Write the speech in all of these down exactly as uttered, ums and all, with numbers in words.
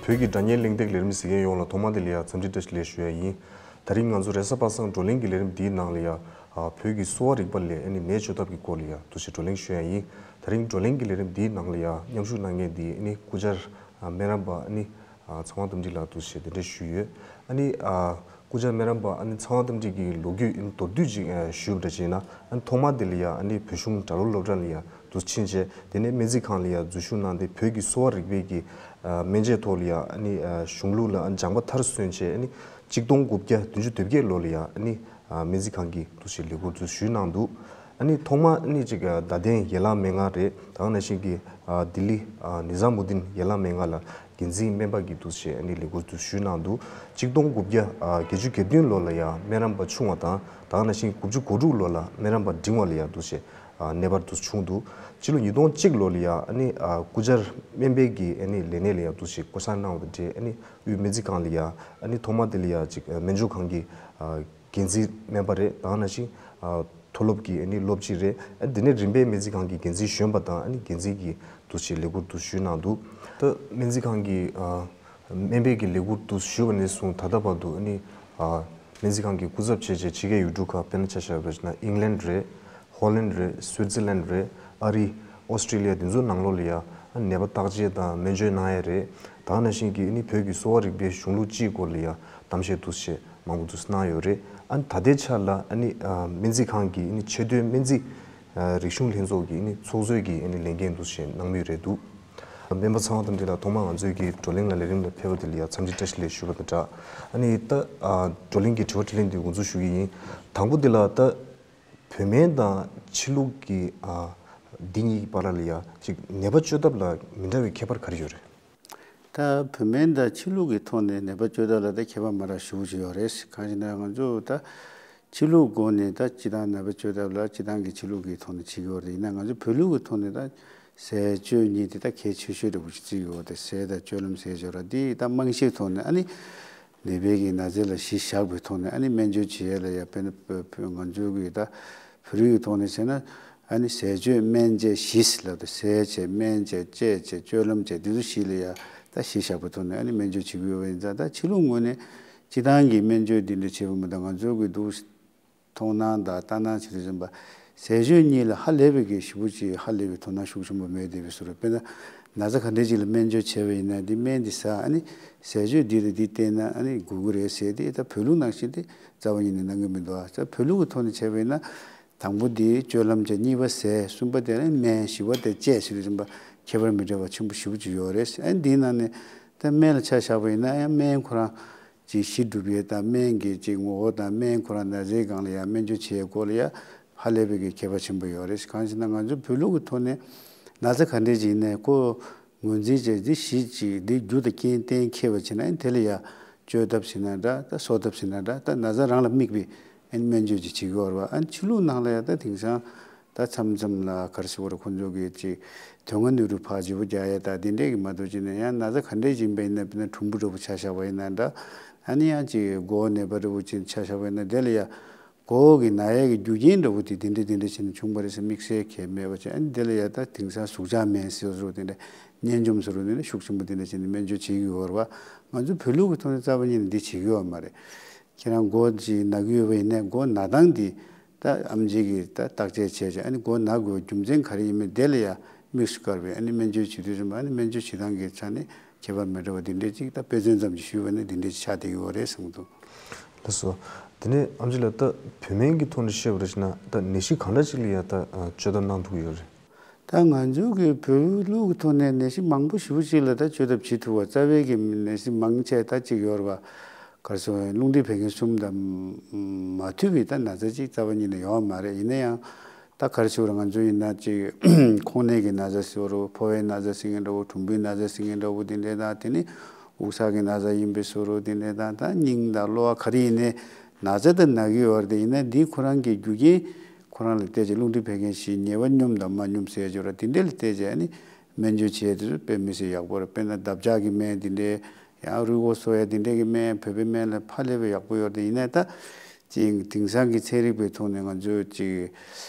བོད་ཀྱི་སྒྲ་སྙན་གླེང་སྟེགས་ལས་རིམ་གཟིགས་མཁན་ཡོངས་ལ་ཐོག་མ་དེ་ལ་ཡང་འཚམས་འདྲི་བཀྲ་ཤིས་བདེ་ལེགས་ཞུ་ཡ་ཡིན། དེ་རིང་ང་ཚོ་རེས་གཟའ་པ་སངས་བགྲོ་གླེང་གི་ལས་རིམ་འདིའི་ནང་ལ་ཡང་བོད་ཀྱི་གསོ་བ་རིག་པ་ལས་ཨ་ནི་ནད་བཅོས་ཐབས་ཀྱི་སྐོར་ལ་ཡང་འདུག་སེ་བགྲོ་གླེང་ཞུ་ཡ་ཡིན། དེ་རིང་བགྲོ་གླེང་གི་ལས་རིམ་འདིའི་ནང་ལ་ཡང་མཉམ་ཞུགས་གནང་མཁན་འདི་ཨ་ནི་སྐུ་བཅར་སྨན་རམས་པ་ཨ་ནི་ཚངས་དབང་རྟ་མགྲིན་ལགས་འདུག་སེ་གདན་འདྲེན་ཞུས་ཡོད། ཨ་ནི་སྐུ་བཅར་སྨན་རམས་པ་ཨ་ནི་ཚངས་དབང་རྟ་མགྲིན་གྱི་ལོ་རྒྱུས་ཨ་ནི་མདོར་བསྡུས་ཅིག་ཞུས་པ་འདྲ་བྱས་ན། ཨ་ནི་ཐོག་མ་དེ་ལ་ཡང་ཨ་ནི་བོད་གཞུང་སྒྲ་སློབ་སློབ་གྲྭ་ལ་ཡང་དུ་ཕྱིན་བྱས། དེ་ནས་སྨན་རྩིས་ཁང་ལ་ཡང་འཛུལ་ཞུགས་གནང་སྟེ། བོད་ཀྱི་གསོ་བ་རིག་པའི་གི་ཨ་སྨན་དཔྱད་ཐོག་ལ་ཡང་ཨ་ནི་ཨ་གཞུང་ལུགས་ལ་ཨ་སྦྱངས་པ་མཐར་སོན་བྱས། ཨ་ནི་གཅིག་སྟོང་དགུ་བརྒྱ་བདུན་ཅུ་དོན་བརྒྱད་ལོ་ལ་ཡང་ཨ་ནི་ཨ་སྨན་རྩིས་ཁང་གི་འདུ་ཤེས་ལས་ཁུར་དུ་ཞུས་གནང་འདུག། ཨ་ནི་ཐོག་མ་ཨ་ནི་ཅིག་ཨ་རྡ་སྟེང་ཡན་ལག་སྨན་ཁང་རེད། ད་ག་ནང་བཞིན་གྱི་ཨ་ལྡི་ལི་ཨ་ནི་ཛ་མུ་དིན་ཡན་ལག་སྨན་ཁང་ལ་འགན་འཛིན་སྨན་པ་གི་འདུ་ཤེས་ཨ་ནི་ལས་ཁུར་དུ་ཞུས་གནང་འདུག། གཅིག་སྟོང་དགུ་བརྒྱ་ཨ་བརྒྱད་ཅུ་གྱ་བདུན་ལོ་ལ་ཡང་སྨན་རམས་པ་ཆུང་བ་དང་། ད་ག་ནང་བཞིན་དགུ་བཅུ་གོ་དྲུག་ལོ་ལ་སྨན་རམས་པ་འབྲིང་བ་ལ་ཡང་འདུ་ཤེས་ཨ་གནས་སྤར་དུ་བྱུང་འདུག། ཕྱི་ལོ་ཉིས་སྟོང་གཅིག་ལོ་ལ་ཡང་ཨ་ནི་ཨ་སྐུ་བཅར་སྨན་པའི་གི་ཨ་ནི་ལས་གནས་ལ་ཡང་འདུ་ཤེས་བསྐོ་གཞག་གནང་བ་དང་འབྲེལ། ཨ་ནི་དབུས་སྨན་རྩིས་ཁང་ལ་ཡང་ཨ་ནི་ཐོག་མ་དེ་ལ་ཡང་ཅིག་ཨ་སྨན་བཅོས་ཁང་གི་ཨ་འགན་འཛིན་སྨན་པ་རེད། ད་ག་ནང་བཞིན་ཨ་མཐོ་སློབ་ཀྱི་ཨ་ནི་སློབ་སྤྱི་རེད། ཨ་དེ་ནས་རིམ་པས་སྨན་རྩིས་ཁང་གི་འགན་འཛིན་གཞོན་པ་དང་ཨ་ནི་འགན་འཛིན་གྱི་འདུ་ཤེས་ལས་ཁུར་དུ་ཞུས་གནང་འདུག། ད་སྨན་རྩིས་ཁང་གི་ཨ་སྨན་པའི་གི་ལས་ཁུར་དུ་ཞུས་པ་ནས་བཟུང་ད་ལྟ་བར་དུ་ཨ་ནི་ཨ་སྨན་རྩིས་ཁང་གི་སྐུ་ཚབ་བྱས་བྱས་ཕྱི་རྒྱལ་ཡུལ་གྲུ་ཁག་དཔེར་ན་ཆ་བཞག་པ་ཡིན་ན་ཨིང་ལན་རེད། ཧོ་ལན་རེད། སུའི་ཙི་ལན་རེད། ཨ་རི། ཨོ་སི་ཀྲི་ལི་ཡ་དེ་ཚོའི་ནང་ལོགས་ལ་ཡང་ནད་པ་བརྟག་དཔྱད་དང་སྨན་བཅོས་གནང་ཡ་རེད། ད་ག་ནང་བཞིན་གྱི་ཨ་ནི་བོད་ཀྱི་གསོ་བ་རིག་པའི་གཞུང་ལུགས་སྤྱིའི་སྐོར་ལ་ཡང་གཏམ་བཤད་འདུ་ཤེས་མང་པོ་འདུ་གནང་ཡོད་རེད། ཨ་ནི་ད་ལྟའི་ཆར་ལ་ཨ་ནི་ཨ་སྨན་རྩིས་ཁང་གི་ཨ་ནི་ཆེས་མཐོའི་སྨན་རྩིས་ཨ་རིག་གཞུང་ལྷན་ཚོགས་ཀྱི་ཨ་ནི་ཚོགས་གཙོའི་གི་ཨ་ནི་ལས་འགན་འདུ་ཤེས་གནང་མུས་རེད་འདུག། སྨན་པ་ཚངས་དབང་རྟ་མགྲིན་ལགས་ཐོག་མར་ང་ཚོའི་གི་བགྲོ་གླེང་ལ་ལས་རིམ་ལ་ཕེབས་པ་དེ་ལ་ཡང་འཚམས་འདྲི་བཀྲ་ཤིས་བདེ་ལེགས་ཞུ་བ་དང་སྦྲགས། ཨ་ནི་ད་ཨ་བགྲོ་གླེང་གི་དྲི་བ་དྲིས་ལན་འདི་འགོ་འཛུགས་ཞུ་གི་ཡིན། དང་པོ་འདི་ལ་ད་བོད་སྨན་དང་ཕྱི་ལུགས་ཀྱི་ཨ་འདི་གཉིས་ཀྱི་བར་ལ་ཡང་ཅིག་ནད་པ་བཅོས་ཐབས་ལ་མི་འདྲ་བའི་ཁྱད་པར་ག་རེ་ཡོད་རེད། ད་བོད་སྨན་དང་ཕྱི་ལུགས་ཀྱི་ཐོག་ནས་ནད་པ་བཅོས་ཐབས་ལ་ད་ཁྱད་པར་མ་འདྲ་ཞེ་པོ་ཅིག་ཡོད་རེད། གང་ཞེ་ན་ང་ཚོ་ད་ཕྱི་ལུགས་སྒོ་ནས་ད་སྤྱི་བཏང་ནད་པ་བཅོས་ཐབས་ལ་སྤྱི་བཏང་གི་ཕྱི་ལུགས་ཀྱི་ཐོག་ནས་བྱེད་ཀྱི་ཡོད་རེད། ཡིན་ན་ང་ཚོ་བོད་ལུགས་ཀྱི་ཐོག་ནས་ད་ཟས་བཅོས་གཉིས་དེ་ད་གལ་ཆེ་ཤོས་འདྲ་པོ་ཅིག་བརྩི་གི་ཡོད་རེད། ཟས་དང་སྤྱོད་ལམ་ཟེར་ཡོད་རེད། འདི་ད་རྨང་གཞིའི་ཐོག་ནས་ཨ་ནི་ནད་པའི་གི་ན་ཚ་ལ་གཞི་བཞག་པའི་ཐོག་ནས་ཨ་ནི་སྨན་བཅོས་བྱེད་ཡས་ལ་ཡ་དཔེར་ན་བོད་བོད་ང་ཚོའི་གི་ད་བོད་རིགས་ཀྱི་ཐོག་ནས་བྱས་ན་ཨ་ནི་ཟས་སྤྱོད་སྨན་དཔྱད་བཞི་ལབ་དུས་ཟས་བྱས་སྨན་བྱས་དཔྱད་བྱས་སྤྱོད་ལམ་བྱས་འདི་ཚོ་བཞི་ལ་ཡ་ད་གཞི་བཞག་པའི་ཐོག་ནས་ཨ་ནི་སྨན་བཅོས་བྱེད་ཀྱི་ཡོད་པ་ཡིན་ཙང་། ད་ཕྱི་ལུགས་ངོས་ནས་སྤྱི་བཏང་གི་སྨན་བཅོས་འདི་འདྲ་བྱེད་པ་མ་གཏོགས་ང་ཚོའི་གི་འདུག་མཐོང་སྣང་དང་ལྟ་སྣང་བྱེད་དུས་ཙམ་པ་ཟས་སྤྱོད་གཉིས་ལ་ཧ་ལས་པའི་གི་ཞེ་པོ་ཅིག་ཧ་ལས་པའི་དོ་སྣང་ཤུགས་ཆེན་པོ་མེད་བསྡད་པའི་བཟོ་འདྲ། དཔེར་ན་ན་ཚ་ག་འདྲས་ཅིག་ལ་སྨན་བཅོས་བྱས་པ་ཡིན་ན་འདི་སྨན་འདི་ཟ་ཨ་ནི་ཟས་སྤྱོད་འདི་དང་འདི་བསྟེན་ན་ཨ་ནི་འགོ་གི་རེད་ཟེར་ཏེ། ད་བོད་ལུགས་ནང་བཞིན་དེ་རྩ་བ་ཉིད་ནས་གནང་གི་མི་འདུག་ཨ། ད་བོད་ལུགས་ཀྱི་ཐོག་ནས་བྱས་པ་ཡིན་ན་དང་པོ་འདི་སྤྱོད་ལམ་བྱས། གཉིས་པ་ཟས། གསུམ་པ་དེ་ནི་སྨན། བཞི་པ་དེ་དཔྱད་ཟེར་དུས་ཙམ་པ་ཁྱད་པར་མི་འདྲ་བ་ཆེན་པོ་ཞེ་པོ་ཅིག་ཡོད་རེད། ཨ་ནི་འདིའི་ནང་ནས་ད་སྨན་ལ་ཆ་བཞག་པ་ཡིན་ན་ཡང་སྨན་ཁོ་རང་ཅིག་གཞི་གྲུབ་ཡས་དང་སྨན་གྱི་ཅིག་ངོ་བོ་དང་སྨན་ཁོ་རང་ན་ཚའི་སྒང་ལ་ཡང་སྨན་བཅོས་བྱེད་ཡས་སྐོར་ལ་ཡང་ཧ་ལས་པའི་གི་ཁྱད་པར་ཆེན་པོ་ཡོད་རེད། གང་ཞེ་ན་ང་ཚོ་བོད་ལུགས་ཀྱི་ཐོག་ནས་ན་ཚ་ག་འདྲས་ཅིག་ཡིན་ནའི་ཁོ་ངོས་འཛིན་བྱས་འདི་གཞི་ཅིག་འདི་རྒྱུ་དང་རྐྱེན་གཏན་འཁེལ་བ་བྱས་ན་དེ་ལ་ཡང་བཅོས་ཐབས་ཟེར་ན་འདྲ། ད་གསོ་ཐབས་ཟེར་ན་འདྲ། ད་ན་ཚ་རང་ལ་དམིགས་པའི་ཨ་ནི་སྨན་བཅོས་ཅིག་བྱེད་ཀྱི་ཡོད་རེད་བ། ཨ་ནི་ཕྱི་ལུགས་ནང་ལ་ཡང་ད་དེང་སང་ད་མཚམས་མཚམས་ལ་ག་རེ་ཟེར་དགོས་རེད། ཁོང་ཚོ་གིས་ཅིག་དོན་ལྔ་སྣོད་དྲུག་ཕར་བརྗེ་པོ་རྒྱག་ཡས་ད་དེ་འདྲས་ཀྱི་མ་གཏོགས་ཅིག་ནས་ཡང་ན་ཚ་ག་འདྲས་ཅིག་ཡིན་པ་ཡིན་ན། དཔེར་ན་གྲུམ་བུ་འདྲ་པོ་ཆ་བཞག་པ་ཡིན་ན་འདྲ། ཨ་ནི་ཡང་ཅིག་མགོ་ནད་པ་འདྲ་པོ་ཅིག་ཆ་བཞག་པ་ཡིན་ན་དེ་ལ་ཡང་མགོ་གི་ན་ཡས་ཀྱི་རྒྱུ་རྐྱེན་འདྲ་པོ་དེ་དེ་འདྲས་དེ་འདྲས་བྱས་ནས་བྱུང་བ་རེད་ཟེར་དམིགས་བསལ་གང་ཡང་མེད་པ་བྱས། ཨ་ནི་དེ་ལ་ཡང་ད་དེང་སང་ཟུག་གཅོག་སྨན་ཟེར་བཟོ་དེ་འདྲས་གཉན་འཇོམས་ཟེར་བ་དེ་འདྲས་ཤུགས་ཆེན་པོ་དེ་འདྲས་བྱས་ནས་སྨན་བཅོས་བྱེད་ཀྱི་ཡོད་རེད་བ། ང་ཚོ་བོད་ལུགས་ཀྱི་ཐོག་ནས་རྩ་བ་ཉིད་ནས་འདི་བྱེད་ཀྱི་ཡོད་མ་རེད། ཁྱེད་རང་མགོ་ཅིག་ན་གི་ཡོད་པ་ཡིན་ན་མགོ་ན་སྟངས་འདི་ད་ཨེམ་ཆི་གིས་ད་བརྟག་དཔྱད་བྱས་བྱས། ཨ་ནི་མགོ་ན་དགོས་པའི་རྒྱུ་མཚན་ག་རེ་ཡིན་མིན་དེ་ལ་ཡང་དམིགས་སུ་བཀར་བའི་ཨ་ནི་སྨན་བཅོས་བྱེད་དུས་ཙམ་པ་ཨ་ནི་སྨན་བཅོས་བྱེད་སྟངས་ཀྱི་ཆ་ནས་ཁྱད་པར་མི་འདྲ་བ་འདི་འདྲས་ཅིག་ད་དཔེ་མཚོན་ཙམ་ཅིག་ཞུས་པ་ནི་འདི་འདྲས་ཅིག་ཆགས་བསྡད་ཀྱི་ཡོད་རེད་བསམ་གྱི་འདུག། ལགས་སོ། དེ་ནས་ཨེམ་ཆི་ལགས་ད་བོད་སྨན་གྱི་ཐོག་ནས་བཤད་པ་རེད་ཟེར་ན་ད་ནད་གཞི་གང་འདྲ་ཅིག་ལ་ཡང་ད་བཅོས་ཐབས་གནང་ཐུབ་ཀྱི་ཡོད་རེད། ད་ང་ཚོའི་གི་བོད་ལུགས་ཀྱི་ཐོག་ནས་ནད་གཞི་མང་པོ་ཞེ་པོ་ཅིག་ལ་ད་བཅོས་ཐབས་བྱེད་ཐུབ་པ། རྩ་བའི་གི་ནད་གཞི་མང་ཆེ་ད་ཅིག་ཡོད་རེད་པ། ག་རེ་ཟེར་དགོས་རེད། རླུང་མཁྲིས་བད་ཀན་གསུམ་དང་མ་མཐུན་པའི་ད་ན་ཚ་ཅིག་རྩ་བ་ཉིད་ནས་ཡོད་མ་རེད། ཡིན་ན་ཡང་ད་ག་རེ་ཟེར་དགོས་རེད། ང་ཚོ་ཡིན་ན་ཅིག་ཁོང་ནད་ཀྱི་ན་ཚ་ཟེར་དགོས་རེད། ཕོ་བའི་ན་ཚ་ཟེར་མཁན་འདྲ་བོ། གྲུམ་བུའི་ན་ཚ་ཟེར་མཁན་འདྲ་བོ་དེ་འདྲས་དང་། དེ་ནི་དབུགས་བསགས་ཀྱི་ན་ཚ་ཡིན་པའི་བཟོ་འདྲ་དེ་འདྲས་དང་། ད་སྙིང་དང་གློ་བ་ག་རེ་ཡིན་ནའི་ན་ཚ་དང་ན་གི་ཡོད་རེད། དེ་ཡིན་ན་འདི་ཁོ་རང་གི་རྒྱུ་རྐྱེན་ཁོ་རང་ལ་བལྟས་བྱས་རླུང་མཁྲིས་བད་ཀན་བཞི་ཉེ་བ་སྙོམས་དང་མ་སྙོམས་ཟེར་ཡ་ཅིག་ཡོད་རེད། དེ་འདྲས་ལ་བལྟས་བྱས་ཨ་ནི་སྨན་བཅོས་བྱེད་ཡ་དེ་ཚོ་དཔེ་མི་སྲིད་ཡག་པོ་རེད། དཔེར་ན་འདབ་ཆགས་ཀྱི་སྨན་དེ་འདྲས། ཡང་རུས་ཁོག་གསོ་ཡ་དེ་འདྲས་ཀྱི་སྨན། བོད་པའི་སྨན་ལ་ཧ་ལས་པའི་ཡག་པོ་ཡོད་རེད། དེ་ཡིན་ནའི་ད་ཅིག་དེང་སང་གི་ཚན་རིག་པའི་ཐོག་ནས་ང་ཚོས་ཅིག་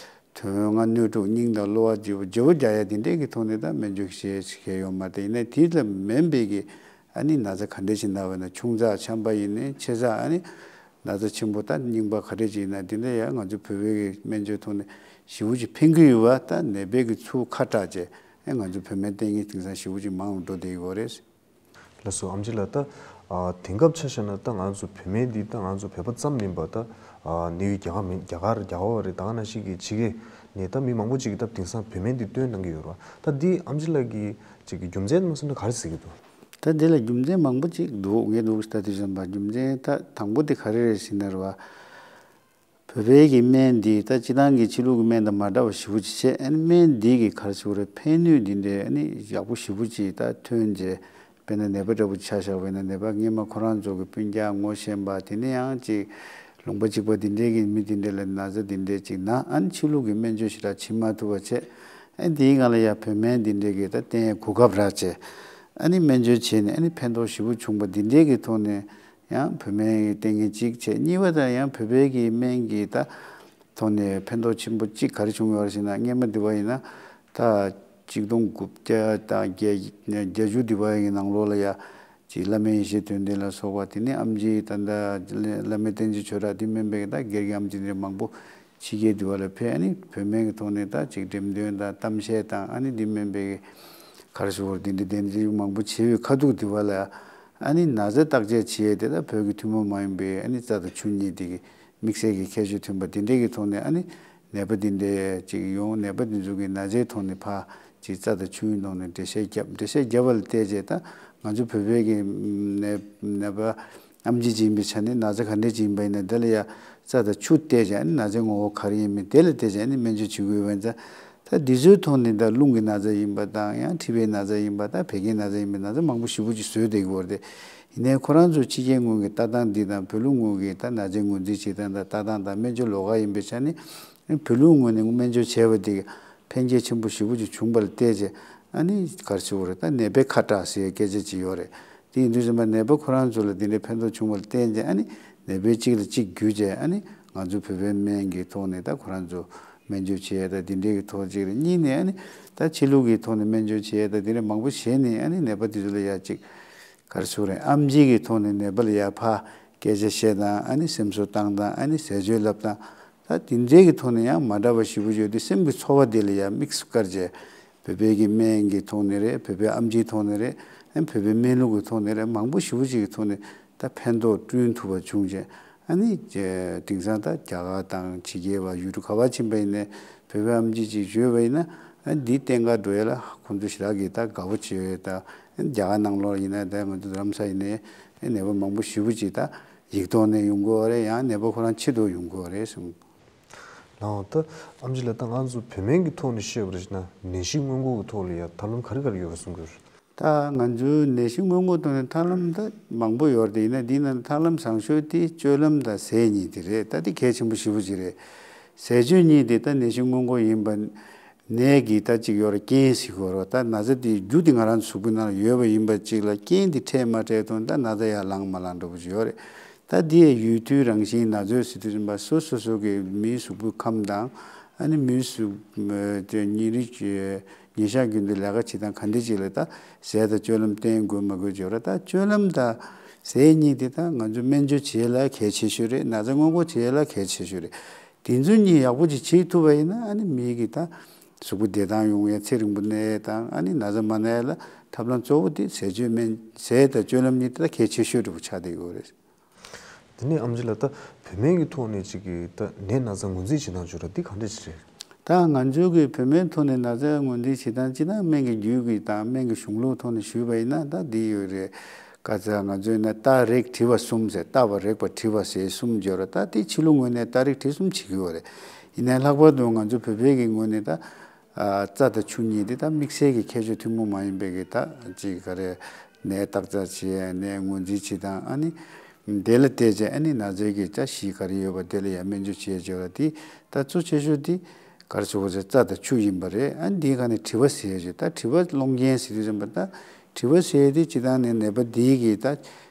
དོན་ལྔ་སྣོད་དྲུག་སྙིང་དང་གློ་བ་བརྗེ་པོ་བརྗེ་པོ་རྒྱག་ཡ་དེ་འདྲས་ཀྱི་ཐོག་ནས་ད་སྨན་བཅོས་བྱེད་མཁན་ཡོད་མ་རེད། དེ་ཡིན་ནའི་དེ་ལ་མིན་པའི་གི་ ཨ་ནི་ན་ཚ་ག་འདྲས་ཅིག་ན་བ་ན་ཆུང་ཙག་ཆམ་པ་ཡིན་ནའི་ཆེ་ཙག་ཨ་ནི་ན་ཚ་ཆེན་པོ་ད་རྙིང་པ་ག་འདྲས་ཅིག་ཡིན་ན་དེ་འདྲ་ཡང་ང་ཚོ་བོད་པའི་གི་སྨན་བཅོས་ཐོག་ནས་ཞེ་པོ་ཅིག་ཕན་གྱི་ཡོད་པ། ད་ནད་པའི་གི་ཚུར་ཁ་གྲགས་བྱས་ཨ་ང་ཚོ་བོད་སྨན་བསྟེན་མཁན་དེང་སང་ཞེ་པོ་ཅིག་མང་རུ་འགྲོ་བསྡད་ཡོད་རེད། ལགས་སོ། ཨེམ་ཆི་ལགས། ད་ཨ་དེང་སྐབས་ཆ་བཞག་ན་ད་ང་ཚོ་བོད་སྨན་འདི་ད་ང་ཚོ་བོད་པ་ཙམ་མིན་པར་ད་ཨ་ནིའུ་ཡོག་རྒྱ་གར་མིན་རྒྱ་གར་རྒྱ་གར་བ་རེད། ད་ག་ནང་བཞིན་གྱི་ཕྱི་རྒྱལ་ནས་ད་མི་མང་པོ་ཅིག་གིས་ད་དེང་སང་བོད་སྨན་འདི་བསྟེན་གནང་གི་ཡོད་རེད་བ། ད་འདི་ཨེམ་ཆི་ལགས་ཀྱིས་ཅིག་གི་རྒྱུ་མཚན་མ་གསུངས་ན་ག་རེ་ཟེར་གྱི་འདུག་ད་འདི་ལ་རྒྱུ་མཚན་མང་པོ་ཅིག་འདུག་ངས་འདུག་ལྟ་དུས་ཙམ་པ་རྒྱུ་མཚན་ད་དང་པོ་དེ་ག་རེ་རེད་ཟེར་ན་རེད་བ། བོད་པའི་གི་སྨན་འདི་ད་སྤྱིར་བཏང་གི་ཕྱི་ལུགས་ཀྱི་སྨན་དང་མ་འདྲ་བ་ཞེ་པོ་ཅིག་བྱས། ཨ་ནི་སྨན་འདི་གི་ག་རེ་ཟེར་དགོས་རེད། ཕན་ནུས་འདི་འདྲའི་ཨ་ནི་ཡག་པོ་ཞེ་པོ་ཅིག་ད་ཐོན་རྗེས་དཔེར་ན་ནད་པ་འདྲ་པོ་ཆ་བཞག་པ་ཡིན་ན་ནད་པ་སྔས་མ་ཁོ་རང་ཚོ་གི་སྤུན་ཀྱག་ངོ་ཤེས་པ་དེ་ནས་ཡང་ཅིག་ལུང་པ་གཅིག་པ་འདི་འདྲའི་གི་མི་འདི་འདྲ་ལ་ན་ཚ་འདི་འདྲའི་ཅིག་ན་ཨ་ནི་ཕྱི་ལུགས་ཀྱི་སྨན་བཅོས་ཞེ་དྲག་བྱེད་མ་ཐུབ་པ་བྱས། ཨ་ནི་འདིའི་སྒང་ལ་ཡ་བོད་སྨན་འདི་འདྲའི་གི་ད་བསྟེན་གོ་སྐབས་རག་བྱས། ཨ་ནི་སྨན་བཅོས་བྱས་ནས་ཨ་ནི་ཕན་ཐོགས་ཞེ་པོ་བྱུང་པ་འདི་འདྲའི་གི་ཐོག་ནས། ཡང་བོད་སྨན་གྱི་ལྟས་ངན་གཅིག་བྱས། གཉིས་པ་དང་ཡང་བོད་པའི་གི་སྨན་གྱི་ད་ཐོག་ནས་ཕན་ཐོགས་ཆེན་པོ་གཅིག་ག་རེ་བྱུང་ཡོད་རེད་ཟེར་ན། སྔས་མ་འདི་བ་ཡིན་ན་ད་ཆིག་སྟོང་དགུ་བརྒྱ་དང་བརྒྱད་བརྒྱད་ཅུ་འདི་བ་ཡི་ནང་ལོགས་ལ་ཡ་ཅིག་བླ་སྨན་ཡེ་ཤེས་དོན་ལྡན་ལ་སོགས་པ་དེ་ནས་ཨེམ་ཆི་ད་ལྟ་བླ་སྨན་བསྟན་འཛིན་ཆོས་གྲགས་འདི་སྨན་པའི་ད་སྒེར་གྱི་ཨེམ་ཆི་འདི་མང་པོ་ཕྱི་རྒྱལ་འདི་བ་ལ་ཕེབས། ཨ་ནི་བོད་སྨན་གྱི་ཐོག་ནས་ད་ཅིག་འགྲེམས་སྟོན་དང་གཏམ་བཤད་དང་ཨ་ནི་འདི་སྨན་པའི་ག་རེ་ཟེར་དགོས་རེད། འདི་འདྲའི་གདན་འདྲེན་མང་པོ་བྱས་པའི་ཁ་ཐུག་འདི་བ་ལ་ཨ་ནི་ན་ཚ་བརྟག་དཔྱད་བྱེད་ཡས་དེ་ད་བོད་ཀྱི་ཐུན་མོང་མ་ཡིན་པའི་ཨ་ནི་རྩ་དང་ཆུ་གཉིས་དེ་གི་དམིགས་བསལ་གྱི་ཁྱད་ཆོས་ཐོན་པ་འདི་འདྲའི་གི་ཐོག་ནས་ཨ་ནི་ནད་པ་འདི་འདྲའི་ཅིག་ཡོང་། ནད་པ་འདི་ཚོ་གི་ན་ཚའི་ཐོག་ནས་ཕར་ཅིག་རྩ་དང་ཆུའི་ཐོག་ནས་འགྲེལ་བཤད་བརྒྱབ། འགྲེལ་བཤད་བརྒྱབ་པ་ལ་བལྟས་རྗེས་ད་ང་ཚོ་བོད་པའི་གི་ནད་ནད་པ་ཨེམ་ཆི་ཅིག་ཡིན་པའི་ཆ་ནས་ན་ཚ་ག་འདྲས་ཅིག་ཡིན་པ་ཡིན་ན་དེ་ལ་ཡ་རྩ་དང་ཆུ་བལྟས་རྗེས་ཨ་ནི་ན་ཚའི་ངོ་བོ་ག་རེ་ཡིན་མིན་དེ་ལ་བལྟས་རྗེས་ཨ་ནི་སྨན་བཅོས་བྱེད་དགོས་པ་ཡིན་ཙང་། ད་འདི་ཚོའི་ཐོག་ནས་ད་རླུང་གི་ན་ཚ་ཡིན་པ་དང་ཡང་མཁྲིས་པའི་ན་ཚ་ཡིན་པ་དང་བད་ཀན་ན་ཚ་ཡིན་པའི་ན་ཚ་མང་པོ་ཞེ་པོ་ཅིག་བཟོས་བསྡད་ཀྱི་ཡོད་རེད། ཡིན་ནའི་ཁོ་རང་ཚོ་ཕྱི་རྒྱལ་ངོས་ཀྱི་ལྟ་སྟངས་འདི་དང་བོད་ལུགས་ངོས་ཀྱི་ད་ན་ཚའི་ངོས་འཛིན་བྱེད་སྟངས་དང་ལྟ་སྟངས་དང་སྨན་བཅོས་ལོགས་ཀ་ཡིན་པའི་ཆ་ནས་བོད་ལུགས་ངོས་ནས་སྨན་བཅོས་བྱས་པ་འདི་ཕན་ཁྱད་ཆེན་པོ་ཞེ་པོ་ཅིག་བྱུང་བ་ལ་བལྟས་རྗེས་ཨ་ནི་ག་རེ་ཟེར་དགོས་རེད། ད་ནད་པའི་ཁ་གྲགས་ཟེར་སྐད་ཆ་ཅིག་ཡོད་རེད། དེ་ཡིན་དུས་ཙམ་པ་ནད་པ་ཁོ་རང་ཚོ་ལ་འདི་འདྲའི་ཕན་ཐོགས་བྱུང་བ་ལ་བརྟེན་ཏེ་ཨ་ནི་ནད་པས་གཅིག་ལ་གཅིག་བརྒྱུད་བྱས་ཨ་ནི་ང་ཚོ་བོད་པའི་སྨན་གྱི་ཐོག་ནས་ད་ཁོ་རང་ཚོ་སྨན་བཅོས་བྱེད་ཡས་ད་འདི་འདྲའི་གི་ཐོག་གཅིག་རེད། གཉིས་ནས་ཨ་ནི་ད་ཕྱི་ལུགས་ཀྱི་ཐོག་ནས་སྨན་བཅོས་བྱེད་ཡས་ད་འདི་འདྲ་མང་པོ་བྱས་ནས་ཨ་ནི་ནད་པ་དེ་ཚོ་ལ་ཡ་གཅིག་ག་རེ་ཟེར་དགོས་རེད། ཨེམ་ཆི་གི་ཐོག་ནས་ནད་པ་ལ་ཡ་ཕར་སྐད་ཆ་བཤད་སྟངས་ཨ་ནི་སེམས་གསོ་བཏང་སྟངས་ཨ་ནི་ཟས་སྤྱོད་ལབ་སྟངས་ད་འདི་འདྲའི་གི་ཐོག་ནས་ཡང་མ་འདྲ་བ་ཞེ་པོ་ཡོད་དུས་སེམས་ཀྱི་ཚོར་བ་དེ་ལ་ཡ་དམིགས་སུ་བཀར་བྱས། བོད་པའི་གི་སྨན་གྱི་ཐོག་ནས་རེད། བོད་པའི་ཨེམ་ཆིའི་ཐོག་ནས་རེད། ཨ་ནི་བོད་པའི་སྨན་ལུགས་ཀྱི་ཐོག་ནས་རེད། མང་པོ་ཞེ་པོ་ཅིག་གི་ཐོག་ནས་ད་ཕན་ཐོགས་བསྐྲུན་ཐུབ་པ་བྱུང་རྗེས་ཨ་ནི་དེང་སང་ད་རྒྱ་གར་དང་ཕྱི་རྒྱལ་བ་ཡུལ་གྲུ་ག་པར་ཕྱིན་པ་ཡིན་ནའི་བོད་པའི་ཨེམ་ཆི་ཅིག་བྱོས་པ་ཡིན་ན་ཨ་ནི་འདི་བསྟེན་ག་འགྲོ་ཡས་ལ་ཁོང་ཚོ་ཞེ་དྲག་གི་ད་དགའ་པོ་བྱེད་ཡས། ད་ཨ་ནི་རྒྱ་གར་ནང་ལོགས་ཡིན་ན་ད་ང་ཚོ་རྡ་རམ་ས་ཡིན་ནའི་ནད་པ་མང་པོ་ཞེ་པོ་ཅིག་ད་ཡིག་ཐོག་ནས་ཡོང་གི་ཡོད་རེད། ཡང་ནད་པ་ཁོ་རང་ཆེད་དུ་ཡོང་གི་ཡོད་རེད་གསུངས། ལགས་འོང་། ད་ཨེམ་ཆི་ལགས། ད་ང་ཚོ་བོད་སྨན་གྱི་ཐོག་ནས་བཤད་པ་རེད་ན་ནད་གཞི་སྔོན་འགོག་གི་ཐོག་ལ་ཡང་ཐབས་ལམ་ག་རེ་ག་རེ་ཡོད་པ་གསུང་གི་ཡོད་རེད། ད་ང་ཚོའི་ནད་གཞི་སྔོན་འགོག་ཐོག་ནས་ཐབས་ལམ་ད་མང་པོ་ཡོད་རེད། ཡིན་ན་འདི་ནང་ཐབས་ལམ་བཟང་ཤོས་དེ་སྤྱོད་ལམ་དང་ཟས་གཉིས་དེ་རེད། ད་དེ་གལ་ཆེན་པོ་ཞེ་པོ་ཅིག་རེད། ཟས་སྤྱོད་གཉིས་དེ་ད་ནད་གཞི་སྔོན་འགོག་ཡིན་པ། ནད་ཀྱི་ད་ཅིག་ཡོད་རེད། རྐྱེན་ཟེར་དགོས་རེད། ད་ན་ཚ་དེའི་རྒྱུ་དེ་ང་རང་ཚོ་གཟུགས་པོའི་ནང་ལ་ཡོད་པ་ཡིན་པ་ཅིག་ལ་རྐྱེན་དེ་འཕྲད་མ་འཕྲད་དང་ད་ན་ཚ་ཡར་ལངས་མ་ལངས་འདྲ་པོ་ཅིག་ཡོད་རེད། ད་འདི་ཡི་ཡུལ་དུས་རང་བཞིན་ན་ཚོད་ཟེར་དུས་ཙམ་པ་སོ་སོ་སོ་གི་མིའི་གཟུགས་པོའི་ཁམས་དང་ཨ་ནི་མིའི་གཟུགས་དེ་ཉིན་རེ་ཉིན་ཞག་རྒྱུན་དུ་ལས་ཀ་བྱེད་སྟངས་ག་འདྲ་ཅིག་ལ་ད་ཟས་དང་སྤྱོད་ལམ་བསྟེན་དགོས་མ་དགོས་ཅིག་ཡོད་རེད། ད་སྤྱོད་ལམ་དང་ཟས་གཉིས་དེ་ད་ང་ཚོ་སྨན་བཅོས་བྱེད་ཡས་ལ་གལ་ཆེ་ཤོས་རེད། ན་ཚ་སྔོན་འགོག་བྱེད་ཡས་ལ་གལ་ཆེ་ཤོས་རེད། དེ་ཚོ་གཉིས་ཡག་པོ་ཅིག་བྱེད་ཐུབ་པ་ཡིན་ན་ཨ་ནི་མིའི་གི་ད་གཟུགས་པོ་བདེ་ཐང་ཡོང་ཡས་ཚེ་རིང་པོ་གནས་ཡས་དང་ཨ་ནི་ན་ཚ་མ་ན་ཡས་ལ་ཐབས་ལམ་གཙོ་བོ་དེ་ཟས་སྤྱོད་སྨན་ཟས་དང་སྤྱོད་ལམ་གཉིས་དེ་ད་གལ་ཆེ་ཤོས་འདྲ་པོ་ཆགས་བསྡད་ཡོད་རེད། དེ་ནས་ཨེམ་ཆི་ལགས། ད་བོད་སྨན་གྱི་ཐོག་ནས་ཅིག་གི་ད་ནད་ན་ཚ་ངོས་འཛིན་བྱེད་སྟངས་ཅིག་ཡོད་རེད། འདི་ག་འདྲ་ཅིག་རེད། ད་ང་ཚོའི་གི་བོད་སྨན་ཐོག་ནས་ན་ཚ་ངོས་འཛིན་བྱེད་སྟངས་སྤྱིར་བཏང་སྨན་གྱི་རྒྱུད་ཀྱི་དང་སྨན་གྱི་གཞུང་ལུགས་ཐོག་ནས་ཞུས་པ་ཡིན་ན་ད་འདི་ཡོད་རེད། ཀ་ཙ་ང་ཚོས་ན་བརྟག་རེག་དྲི་བ་གསུམ་ཟེར། བརྟག་པ་རེག་པ་དྲི་བ་ཟེར་གསུམ་ཡོད་རེད། ད་དེ་ཕྱི་ལུགས་ངོས་ནས་བརྟག་རེག་དྲི་གསུམ་བྱེད་ཀྱི་ཡོད་རེད། ཡིན་ནའི་ལྷག་པར་དུ་ང་ཚོ་བོད་པའི་གི་ངོས་ནས་ད་ཨ་རྩ་དང་ཆུ་གཉིས་དེ་ད་དམིགས་བསལ་གྱི་ཁྱད་ཆོས་ཐུན་མོང་མ་ཡིན་པའི་གི་ད་ཅིག་ག་རེ་ནད་བརྟག་དཔྱད་བྱེད་ཡ་ནད་ངོས་འཛིན་བྱེད་སྟངས་ཨ་ནི་དེ་ལ་བལྟས་རྗེས་ཨ་ནི་ན་ཚའི་གི་ད་གཞི་ག་རེ་ཡོད་པ་དེ་ལ་ཡ་སྨན་བཅོས་བྱེད་ཡ་བྱེད་པ་དེ་ད་གཙོ་ཆེ་ཤོས་དེ་ག་རེ་ཟེར་དགོས་རེད། རྩ་དང་ཆུ་ཡིན་པ་རེད། ཨ་ནི་དེའི་སྒང་ནས་དྲི་བ་ཟེར་ཡ་ཅིག་ད་དྲི་བ་སློང་མཁན་ཟེར་དུས་ཙམ་པ་ད་དྲི་བ་ཟེར་ཡ་དེ་སྤྱིར་བཏང་ནས་ནད་པ་དེའི་གི་ད་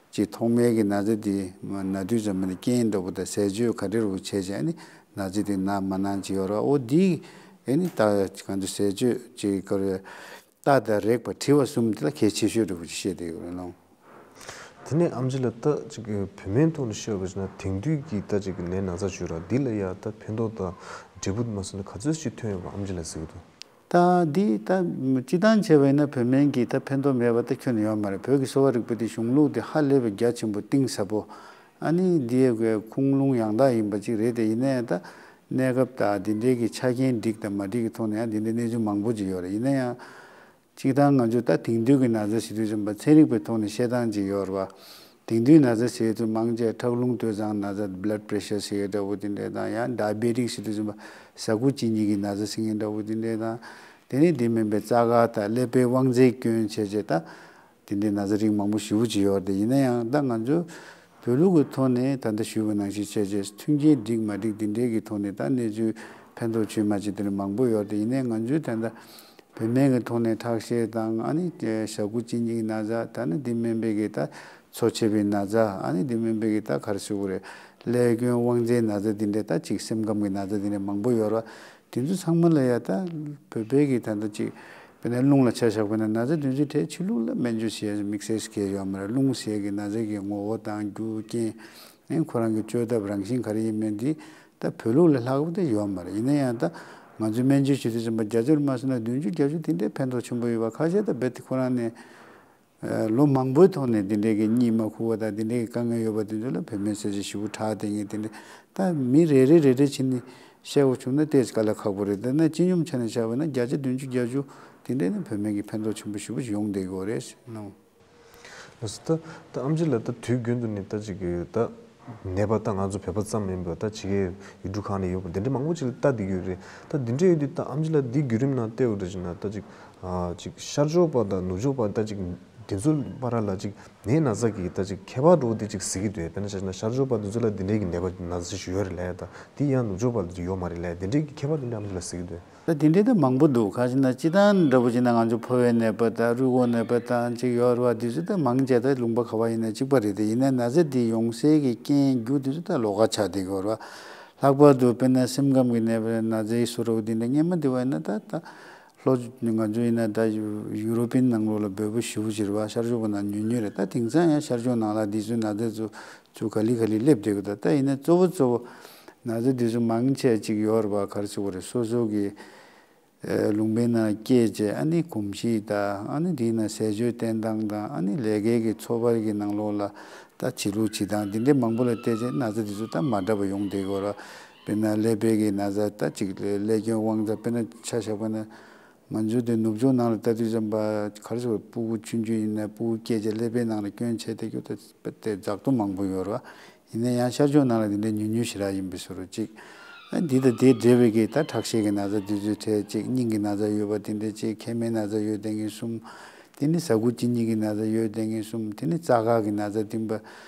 ཅིག་ཐོག་མའི་གི་ན་ཚ་དེ་ན་དུས་ཙམ་པ་ནས་རྐྱེན་འདྲ་པོ་དང་ཟས་སྤྱོད་ག་འདྲ་རུ་བྱས་བྱས་ཨ་ནི་ན་ཚ་དེ་ན་མ་ན་ཅིག་ཡོད་རེད། འོ་དེ་ཨ་ནི་ད་གང་དུ་ཟས་སྤྱོད་ཅིག་ག་རེ་བརྟག་དང་རེག་པ་དྲི་བ་གསུམ་དེ་ལ་གལ་ཆེ་ཤོས་འདྲ་པོ་ཅིག་བཤད་བསྡད་ཡོད་རེད་ལགས། དེ་ནས་ཨམ་ཆི་ལགས། ད་ཅིག་བོད་སྨན་ཐོག་ནས་བཤད་པ་ཡིན་ན་དེང་དུས་ཀྱི་ད་ཅིག་ནད་ན་ཚ་བྱུང་ར་འདི་ལ་ཡ་ད་ཕན་ཐོགས་དང་འབྲས་བུ་མ་སོང་ན་ག་ཚོད་ཅིག་ཐོན་ཡོད་པ་ཨམ་ཆི་ལགས་གཟིགས་ཀྱི་འདུག་ད་འདི་ད་སྤྱི་བཏང་བྱས་པ་ཡིན་ན་བོད་སྨན་གྱི་ད་ཕན་ཐོགས་མེད་པ་ད་ཁྱོན་ནས་ཡོད་མ་རེད། བོད་ཀྱི་གསོ་བ་རིག་པ་འདི་གཞུང་ལུགས་འདི་ཧ་ལས་པའི་རྒྱ་ཆེན་པོ་གཏིང་ཟབ་པོ། ཨ་ནི་འདི་ཡི་གི་ཁུངས་ལུང་ཡང་དག་ཡིན་པ་ཅིག་རེད་དེ། ཡིན་ན་ཡང་ད་གནས་སྐབས་དང་འདི་འདྲའི་གི་ཆ་རྐྱེན་འགྲིག་དང་མ་འགྲིག་གི་ཐོག་ནས་ཡང་འདི་འདྲའི་གནས་ཚུལ་མང་པོ་ཅིག་ཡོད་རེད། ཡིན་ན་ཡང་། སྤྱིར་བཏང་ང་ཚོས་ད་དེང་དུས་ཀྱི་ན་ཚ་ཟེར་དུས་ཙམ་པ་ཚན་རིག་པའི་ཐོག་ནས་བཤད་སྟངས་ཅིག་ཡོད་རེད་བ། དེང་དུས་ན་ཚ་ཟེར་དུས་མང་ཆེ་ཁྲག་རླུང་སྟོད་འཛིན་ན་ཚ་blood pressure ཟེར་ཡས་འདྲ་བོ་དེ་འདྲས་དང་། ཡང་diabetic ཟེར་དུས་ཙམ་པ་ཟ་ཁུ་གཅིན་སྙི་གི་ན་ཚ་ཟེར་མཁན་འདྲ་བོ་དེ་འདྲས་དང་། དེ་ནས་དེ་མིན་པའི་རྩ་དཀར་དང་ཀླད་པའི་དབང་རྩའི་སྐྱོན་བྱས་བྱས་ད། དེ་འདྲའི་ན་ཚ་རིགས་མང་པོ་ཞེ་པོ་ཅིག་ཡོད་རེད་དེ། ཡིན་ན་ཡང་ད་ང་ཚོ་བོད་ལུགས་ཀྱི་ཐོག་ནས་ད་ལྟ་ཞུས་པ་ནང་བཞིན་བྱས་རྗེས་མཐུན་རྐྱེན་འགྲིག་མ་འགྲིག་འདི་འདྲའི་གི་ཐོག་ནས་ད་གནས་ཚུལ་ཕན་ཐོགས་ཆེ་མ་ཆེ་དེ་འདྲ་མང་པོ་ཡོད་རེད་དེ། ཡིན་ནའི་ང་ཚོས་ད་ལྟ་བོད་སྨན་གྱི་ཐོག་ནས་ཁྲག་ཤེད་དང་། ཨ་ནི་ཟ་ཁུ་གཅིན་སྙི་གི་ན་ཚ། ད་ནི་འདི་མིན་པའི་གི་ད་འཚོ་བྱེད་པའི་ན་ཚ། ཨ་ནི་འདི་མིན་པའི་གི་ད་ག་རེ་ཟེར་དགོས་རེད། ཀླད་སྐྱོན་དབང་རྩའི་ན་ཚ་འདི་འདྲའི་ད་ཅིག་སེམས་ཁམས་ཀྱི་ན་ཚ་འདི་འདྲ་མང་པོ་ཡོད་རེད་བ། དེ་ཚོ་ཚང་མ་ལ་ཡ་ད་བོད་པའི་གི་ད་ལྟ་ཅིག་དཔེར་ན་རླུང་ལ་ཆ་བཞག་པ་ན་ན་ཚ་དེ་ཚོའི་གྲས་ཕྱི་ལུགས་ལ་སྨན་བཅོས་བྱེད་ཡ་དམིགས་བསལ་ཞིག་གལ་ཡོད་མ་རེད། རླུང་ཟེར་གི་ན་ཚ་གི་ངོ་བོ་དང་རྒྱུ་རྐྱེན། ཨེ་ཁོ་རང་གི་བཅོས་ཐབས་རང་བཞིན་ག་རེ་ཡིན་མིན་འདི་ད་བོད་ལུགས་ལས་ལྷག་པ་དེ་ཡོད་མ་རེད། ཡིན་ན་ཡང་ད་ང་ཚོའི་སྨན་བཅོས་བྱེད་དུས་ཙམ་པ་བརྒྱ་ཆ་མ་སོང་ན་བདུན་ཅུ་བརྒྱད་ཅུ་དེ་འདྲའི་ཕན་ཐོགས་ཆེན་པོ་ཡོད་པ། ཁ་ཤས་ད་རྦད་དེ་ཁོ་རང་ནས་ཨ་ལོ་མང་པོའི་ཐོག་ནས་འདི་འདྲའི་གི་གཉིད་མ་ཁུག་པ་དང་འདི་འདྲའི་གི་དཀའ་ངལ་ཡོད་པ་དེ་ཚོ་ལ་བོད་སྨན་ཟས་བཅད་ཞེ་པོ་དྲག་བསྡད་མཁན་དེ་འདྲ། ད་མི་རེ་རེ་རེ་རེ་བྱས་ནས་བཤད་དགོས་བྱུང་ན་ཏོག་ཙམ་དཀའ་ལས་ཁག་པོ་རེད། ད་ན་སྤྱི་སྙོམས་ཆ་ནས་བཤད་པ་ན་བརྒྱ་ཆ་བདུན་ཅུ་བརྒྱད་ཅུ་དེ་འདྲ་ནི་བོད་སྨན་གྱི་ཕན་ཐོགས་ཆེན་པོ་ཞེ་པོ་ཞིག་ཡོང་བསྡད་ཀྱི་ཡོད་རེད་ཟེར་ནོ། ལགས་སོ། ད་ད་ཨམ་ཆི་ལགས། ད་དུས་རྒྱུན་དུ་ནི་ད་ཅིག་གི་ད་ནད་པ་ད་ང་ཚོ་བོད་པ་ཙམ་མིན་པར་ད་ཕྱི་རྒྱལ་ཡུལ་གྲུ་ཁག་ནས་ཡོད་པ་དེ་འདྲ་མང་པོ་ཅིག་ལ་ལྟ་བསྡད་ཀྱི་ཡོད་རེད། ད་འདི་འདྲ་ཡོད་དུས་ད་ཨམ་ཆི་ལགས་འདི་བརྒྱུད་རིམ་ནང་བལྟས་པ་འདྲ་ཅིག་ན་ད་ཅིག་ཨ་ཅིག་ཤར་ཕྱོགས་པ་དང་ནུབ་ཕྱོགས་པ་ད་ཅིག་འདི་ཚོའི་བར་ལ་ཅིག་ནད་ན་ཚ་གི་ད་ཅིག་ཁྱད་པར་འདྲ་བོ་དེ་ཅིག་གཟིགས་ཀྱི་འདུག་དཔེར་ན་ཆ་བཞག་ན་ཤར་ཕྱོགས་པ་འདི་ཚོ་ལ་འདི་འདྲའི་གི་ནད་པ་ན་ཚ་ཞིག་ཡོད་རེད་ལབ་ཡ་དང་། འདི་ཡང་ནུབ་ཕྱོགས་པ་ལ་ཅིག་ཡོད་མ་རེད་ལབ་ཡ་དེ་འདྲའི་གི་ཁྱད་པར་དེ་འདྲ་ཨམ་ཆི་ལགས་གཟིགས་ཀྱི་འདུག་ད་དེ་འདྲའི་ད་མང་པོ་འདུག་ག་ཅི་ན་སྤྱིར་བཏང་འདྲ་པོ་བྱས་ན་ང་ཚོ་ཕོ་བའི་ནད་པ་དང་རུས་ཁོག་ནད་པ་དང་ཅིག་ཡོད་རེད་བ། དེ་ཚོ་ད་མང་ཆེ་ད་ལུང་པ་ག་བ་ཡིན་ན་གཅིག་པ་རེད་དེ། ཡིན་ན་ན་ཚ་དེ་ཡོང་སའི་གི་རྐྱེན་རྒྱུ་དེ་ཚོ་ད་ལོགས་ཀ་ཆགས་བསྡད་ཀྱི་ཡོད་རེད་བ། ལྷག་པར་དུ་དཔེར་ན་སེམས་ཁམས་ཀྱི་ནད་པ་ན་ཚའི་བཟོ་འདྲ་པོ་དེ་འདྲ་སྔོན་མ་དེ་བ་ཡིན་ན་ད་ད་ལྷོ་ང་ཚོ་ཡིན་ན་ད་ཡུ་རོ་པིན་ནང་ལོགས་ལ་འབོད་པོ་ཞེ་པོ་ཅིག་རེད་བ། ཤར་ཕྱོགས་པ་ནང་ཉུང་ཉུང་རེད། ད་དེང་སང་ཡང་ཤར་ཕྱོགས་ནང་ལ་དེ་ཚོའི་ན་ཚ་ཚོ་ཚུར་ག་ལེ་ག་ལེ་སླེབས་བསྡད་ཀྱི་འདུག་ད་ཡིན་ན་གཙོ་བོ་གཙོ་བོ་ན་ཚ་དེ་ཚོ་མང་ཆེ་ཅིག་ཡོད་རེད་བ། ག་རེ་ཟེར་དགོས་རེད། སོ་སོ་གི་ཨེ་ལུང་པའི་ནང་སྐྱེས་བྱས། ཨ་ནི་གོམས་གཤིས་དང་། ཨ་ནི་དེའི་ནང་ཟས་སྤྱོད་བསྟེན་སྟངས་དང་། ཨ་ནི་ལས་ཀའི་གི་འཚོ་བ་གི་ནང་ལོགས་ལ་ད་བྱེད་ལུགས་བྱེད་སྟངས་འདི་འདྲའི་མང་པོ་ལ་བལྟས་བྱས་ན་ཚ་འདི་ཚོ་ད་མ་འདྲ་བ་ཡོང་བསྡད་ཀྱི་ཡོད་རེད། དཔེར་ན་ཀླད་པའི་གི་ན་ཚ་ད་ཅིག་ཀླད་སྐྱོན་དབང་ཚ། དཔེར་ན་ཆ་བཞག་པ་ན་ང་ཚོའི་དེ་ནུབ་ཕྱོགས་ནང་ལ་ལྟ་དུས་ཙམ་པ་ག་རེ་ཟེར་དགོས། སྤུ་གུ་ཆུང་ཆུང་ཡིན་ན་སྤུ་གུ་སྐྱེས་བྱས་ཀླད་པའི་ནང་ལ་སྐྱོན་བྱས་བསྡད་རྒྱུ་ད་དཔེ་དེ་འཛག་སྟོང་མང་པོ་ཡོད་རེད་བ། ཡིན་ན་ཡང་ཤར་ཕྱོགས་ནང་ལ་དེ་འདྲའི་ཉུང་ཉུང་ཞེ་དྲག་ཡིན་པའི་བཟོ་འདྲ་ཅིག་ཨ་འདི་དང་དེ་འབྲེལ་བའི་གི་ད་ཁྲག་ཤེད་ཀྱི་ན་ཚ་དེ་ཚོའི་གྲས་ཅིག་སྙིང་གི་ན་ཚ་ཡོད་པ་དེ་འདྲ་ཅིག་མཁལ་མའི་ན་ཚ་ཡོད་བསྡད་མཁན་གསུམ། དེ་ནི་ཟ་ཁུ་གཅིན་སྙི་གི་ན་ཚ་ཡོད་བསྡད་མཁན་གསུམ། དེ་ནི་རྩ་ཁ་གི་ན་ཚ་འདི་འདྲ་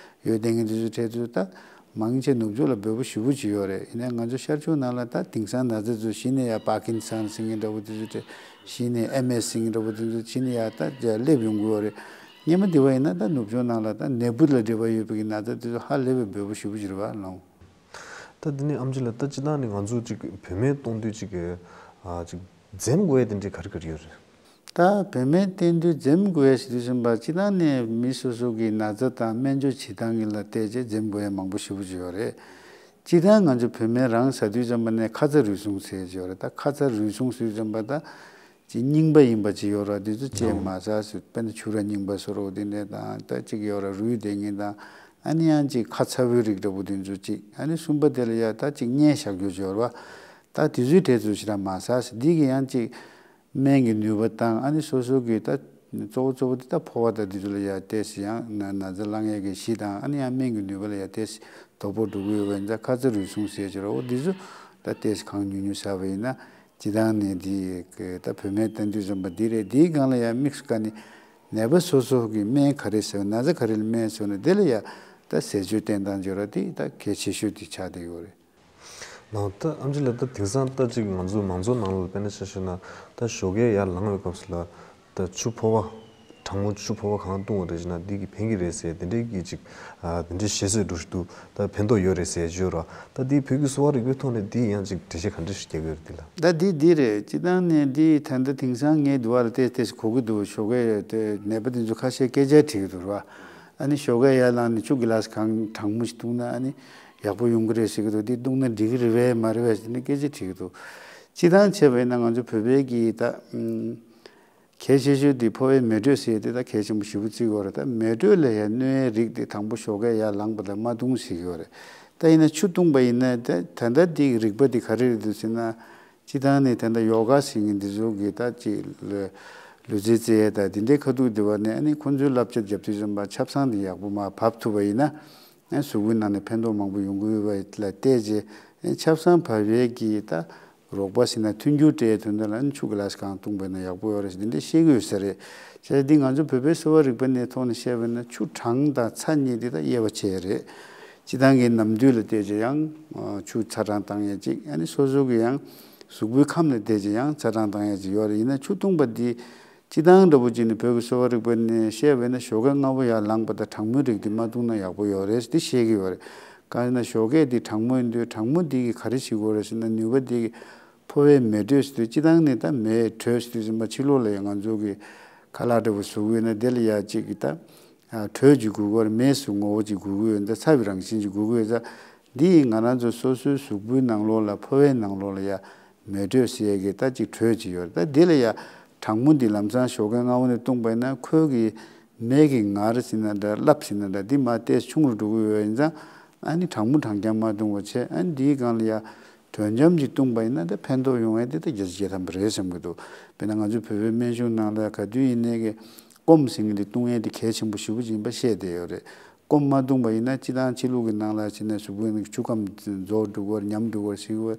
ཡོད་བསྡད་མཁན་དེ་ཚོའི་གྲས་ཚོ་ད་མང་ཆེ་ནུབ་ཕྱོགས་ལ་འབོད་པོ་ཞེ་པོ་ཅིག་ཡོད་རེད། ཡིན་ན་ང་ཚོ་ཤར་ཕྱོགས་ནང་ལ་ད་དེང་སང་ན་ཚ་ཚོ་གཞི་ནས་ཡ་པར་ཀིན་སན་ཟེར་མཁན་འདྲ་པོ་དེ་ཚོའི་གྲས། གཞི་ནས་ཨེམ་ཨེས་ཟེར་མཁན་འདྲ་པོ་དེ་ཚོ་གཞི་ནས་ཡ་ད་སླེབས་ཡོང་གི་ཡོད་རེད། སྔོན་མ་དེ་བ་ཡིན་ན་ད་ནུབ་ཕྱོགས་ནང་ལ་ད་ནད་འབུ་ལ་འབྲེལ་བ་ཡོད་པའི་གི་ན་ཚ་དེ་ཚོ་ཧ་ལས་པའི་འབོད་པོ་ཞེ་པོ་ཅིག་རེད་བ་ལགས། ད་འདི་ནས་ཨམ་ཆི་ལགས། ད་སྤྱིར་བཏང་ནས་ང་ཚོ་ཅིག་བོད་སྨན་གཏོང་དུས་ཅིག་གི་ཨ་ཅིག་འཛེམ་དགོས་ཡ་དེ་འདྲའི་ག་རེ་ག་རེ་ཡོད་རེད། ད་བོད་སྨན་བསྟེན་དུས་འཛེམ་དགོས་ཡ་ཞིག་དུས་ཙམ་པ་སྤྱིར་བཏང་ནས་མི་སོ་སོ་གི་ན་ཚ་དང་སྨན་བཅོས་བྱེད་སྟངས་ལ་བལྟས་བྱས་འཛེམ་དགོས་ཡ་མང་པོ་ཞེ་པོ་ཅིག་ཡོད་རེད། སྤྱིར་བཏང་ང་ཚོ་བོད་སྨན་རང་ཟ་དུས་ཙམ་པ་ནས་ཁ་ཚ་རུས་ཟུངས་ཟེར་གྱི་ཡོད་རེད། ད་ཁ་ཚ་རུས་ཟུངས་ཟེར་དུས་ཙམ་པ་ད་ཅིག་རྙིང་པ་ཡིན་པ་ཅིག་ཡོད་རེད། དེ་ཚོ་བཅད་ནོ། མ་ཟ་ཟེར། དཔེར་ན་ཕྱུ་ར་རྙིང་པ་བཟོ་འདྲ་པོ་དེ་འདྲས་དང་། ད་ཅིག་ཡོད་རེད། རུས་བསྡད་མཁན་དང་། ཨ་ནི་ཡང་ཅིག་ཁ་ཚ་བོའི་རིགས་འདྲ་པོ་དེ་ཚོ་ཅིག་ཨ་ནི་གསུམ་པ་དེ་ལ་ཡ་ད་ཅིག་བསྙལ་བཞག་རྒྱུ་ཅིག་ཡོད་རེད་བ། ད་དེ་ཚོའི་གྲས་ཚོ་ཞེ་དྲག་མ་ཟ་ཟེར། འདི་གི་ཡང་ཅིག་སྨན་གྱི་ནུས་པ་དང་། ཨ་ནི་སོ་སོ་གི་ད་གཙོ་བོ་གཙོ་བོ་དེ་ད་ཕོ་བ་དང་དེ་ཚོ་ལ་ཡ་ཏོག་ཙམ་ཡང་ན་ན་ཚ་ལངས་ཡས་ཀྱི་གཞི་དང་། ཨ་ནི་ཡང་སྨན་གྱི་ནུས་པ་ལ་ཡ་ཏོག་ཙམ་དོ་ཕོག་འགྲོ་གི་ཡོད་པ་ཡིན་ཙང་ཁ་ཚ་རུས་ཟུངས་ཟེར་གྱི་རེད། འོ་འདི་ཚོ་ད་ཏོག་ཙམ་གང་ཉུང་ཉུང་ཟ་བ་ཡིན་ན། སྤྱིར་བཏང་ནས་འདི་གི་ད་བོད་སྨན་བསྟེན་དུས་ཙམ་པ་འདི་རེད། འདིའི་སྒང་ལ་ཡང་དམིགས་སུ་བཀར་ནས་ནད་པ་སོ་སོ་གི་སྨན་ག་རེ་ཟ་དགོས། ན་ཚ་ག་རེ་ལ་སྨན་ཟ་དགོས་ན་དེ་ལ་ཡང་ད་ཟས་སྤྱོད་བསྟེན་སྟངས་སྦྱོར་བ་དེ་ད་གལ་ཆེ་ཤོས་དེ་ཆགས་བསྡད་ཡོད་རེད། ནའོ། ད་ཨམ་ཆི་ལགས། ད་དེང་སང་ད་ཅིག་ང་ཚོ་མང་ཚོགས་ནང་ལ་དཔེར་ན་ཆ་བཞག་ན་ད་ཞོགས་ཀས་ཡར་ལངས་པའི་སྐབས་སུ་ལ། ད་ཆུ་ཕོར་པ། གྲང་མོ་ཆུ་ཕོར་པ་གང་བཏུང་བ་རེད་ཟེར་ན་འདི་གིས་ཕན་གྱི་རེད་ཟེར། དེ་འདྲའི་གི་ཅིག་ཨ་དེ་འདྲའི་བཤད་སྲོལ་འདྲ་ཞིག་འདུག་ད་ཕན་ཐོགས་ཡོད་རེད་ཟེར་བརྗོད་ར། ད་འདི་བོད་ཀྱི་གསོ་བ་རིག་པའི་ཐོག་ནས་འདི་ཡང་ཅིག་འགྲེལ་བཤད་ག་འདྲ་ཞིག་རྒྱག་གི་ཡོད་རེད་འདི་ལ། ད་འདི་འདི་རེད། སྤྱིར་བཏང་ནས་འདི་ད་ལྟ་དེང་སང་ངའི་འདུག་བ་ལ་ཏོག་ཙམ་གོ་གི་འདུག་ཞོགས་ཀས་དེ་ནད་པ་དེ་ཚོ་ཁ་ཤས་སྐད་ཆ་དྲིས་ཀྱི་འདུག་ར། ཨ་ནི་ཞོགས་ཀས་ཡར་ལངས་ནས་ཆུ་གི་ལཱས་གང་གྲང་མོ་ཞིག་བཏུང་ན་ཨ་ནི་ཡག་པོ་ཡོང་གི་རེད་ཟེར་གི་འདུག་འདི་བཏུང་ན་འགྲིག་གི་རེད་པས་མ་རེད་པས་ཟེར་ནས་སྐད་ཆ་དྲིས་ཀྱི་འདུག་སྤྱིར་བཏང་བྱས་པ་ཡིན་ན་ང་ཚོ་བོད་པའི་གི་ད་ཨམ། གལ་ཆེ་ཤོས་དེ་ཕོ་བའི་མེ་དྲོད་ཟེར་དེ་ད་གལ་ཆེན་པོ་ཞེ་པོ་བརྩི་གི་ཡོད་རེད། ད་མེ་དྲོད་ལ་ཡང་གནོད་ཡའི་རིགས་དེ་དང་པོ་ཞོགས་ཀས་ཡར་ལངས་པ་དང་མ་བཏུང་ཟེར་གི་ཡོད་རེད། ད་ཡིན་ན་ཆུ་བཏུང་པ་ཡིན་ན་ད་ད་ལྟ་དེའི་རིག་པ་དེ་ག་རེ་རེད་འདུག་ཟེར་ན། སྤྱིར་བཏང་ནས་ད་ལྟ་ཡོ་ག་ཟེར་མཁན་འདི་ཚོ་གི་ད་ཅིག་ལུས་རྩལ་རྩེ་ཡས་ད་དེ་འདྲའི་ཁ་ཐུག་དེ་བ་ནས་ཨ་ནི་ཁོང་ཚོའི་བསླབ་བྱ་རྒྱབ་དུས་ཙམ་པ་ཆབ་གསང་དེ་ཡག་པོ་མར་བབས་ཐུབ་པ་ཡིན་ན། གཟུགས་པོའི་ནང་ནས་ཕན་ཐོགས་མང་པོ་ཡོང་གི་ཡོད་པ་ལ་བལྟས་རྗེས་ཆབ་གསང་བབས་པའི་གི་ད་རོགས་པ་ཟེར་ན་མཐུན་འགྱུར་སྤྲད་དོན་དག་ལ་ཆུ་གི་ལཱས་གང་བཏུང་པ་ན་ཡག་པོ་ཡོད་རེད་ཟེར་འདི་འདྲ་བཤད་གི་ཡོད་ས་རེད། བྱས་ཙང་འདི་ང་ཚོ་བོད་པའི་གསོ་བ་རིག་པ་ནས་ཐོག་ནས་བཤད་པ་ན་ཆུ་གྲང་དང་ཚ་གཉིས་འདི་ད་དབྱེ་བ་ཕྱེ་རེད། སྤྱིར་བཏང་གི་ནམ་དུས་ལ་བལྟས་རྗེས་ཡང་ཆུ་ཚ་གྲང་བཏང་ཡས་ཅིག་ཨ་ནི་སོ་སོ་གི་ཡང་གཟུགས་པོའི་ཁམས་ལ་བལྟས་རྗེས་ཡང་ཚ་གྲང་བཏང་ཡས་ཅིག་ཡོད་རེད། ཡིན་ན་ཆུ་བཏུང་པ་འདི། སྤྱིར་བཏང་འདྲ་པོ་ཅིག་ནི་བོད་ཀྱི་གསོ་བ་རིག་པ་ནས་བཤད་པས་ན་ཞོགས་ཀས་སྔ་པོ་ཡར་ལངས་པ་དང་གྲང་མོའི་རིགས་དེ་མ་བཏུང་ན་ཡག་པོ་ཡོད་རེད་དེ་བཤད་ཀྱི་ཡོད་རེད། གང་ཡིན་ན་ཞོགས་ཀས་དེ་གྲང་མོ་ཡིན་དུས་གྲང་མོ་དེ་གིས་ག་རེ་བྱེད་དགོས་རེད་ཟེར་ན་ནུས་པ་དེ་གིས་ཕོ་བའི་མེ་དྲོད་ཟེར་དུས་སྤྱིར་བཏང་ནི་ད་མེ་དྲོད་ཟེར་དུས་ཙམ་པ་ཕྱི་ལོགས་ལ་ཡང་ང་ཚོ་གི་ཁ་ལག་འདྲ་པོ་བཟོ་གི་ཡོད་ན་དེ་ལ་ཡ་གཅིག་གི་ད་དྲོད་ཅིག་དགོས་ཀྱི་ཡོད་རེད། མེ་སུ་ངོ་བོ་ཅིག་དགོས་ཀྱི་ཡོད་ད་ཚ་བའི་རང་བཞིན་ཅིག་དགོས་ཀྱི་ཡོད་ཙང་འདི་ཡིས་ང་རང་ཚོ་སོ་སོའི་གཟུགས་པོའི་ནང་ལོགས་ལ་ཕོ་བའི་ནང་ལོགས་ལ་ཡ། མེ་དྲོད་ཟེར་ཡས་ཀྱི་ད་ཅིག་དྲོད་ཅིག་ཡོད་རེད། ད་འདི་ལ་ཡ་གྲང་མོ་འདི་ལམ་སང་ཞོགས་ཀས་སྔ་པོ་ནས་བཏུང་པ་ཡིན་ན་ཁོའི་གི་མེ་གི་ངར་ཟེར་ན་འདྲ་རླབས་ཟེར་ན་འདྲ་འདི་མར་ཏོག་ཙམ་ཆུང་རུ་འགྲོ་གི་ཡོད་པ་ཡིན་ཙང་ཨ་ནི་གྲང་མོ་གྲང་རྐྱང་མ་བཏུང་བ་བྱས་ཨ་ནི་འདིའི་སྒང་ལ་ཡ་དྲོད་འཇམ་ཅིག་བཏུང་པ་ཡིན་ན་ད་ཕན་ཐོགས་ཡོང་ཡས་འདི་ད་བརྒྱ་ཆ་བརྒྱ་ཐམ་པ་རེད་བསམ་གི་འདུག་དཔེར་ན་ང་ཚོའི་བོད་པའི་སྨན་གཞུང་ནང་ལ་ག་དུས་ཡིན་ནའི་གི་སྐོམ་ཟེར་མཁན་འདི་བཏུང་ཡས་འདི་གལ་ཆེན་པོ་ཞེ་པོ་ཅིག་ཡིན་པ་བཤད་བསྡད་ཡོད་རེད། སྐོམ་མ་བཏུང་པ་ཡིན་ན་སྤྱིར་བཏང་ཕྱི་ལུགས་ཀྱི་ནང་ལ་ཕྱིན་ན་གཟུགས་པོའི་ནང་གི་ཆུ་ཁམས་རྫོགས་འགྲོ་གི་ཡོད་རེད། ཉམས་འགྲོ་གི་ཡོད་རེད་ཟེར་གྱི་ཡོད་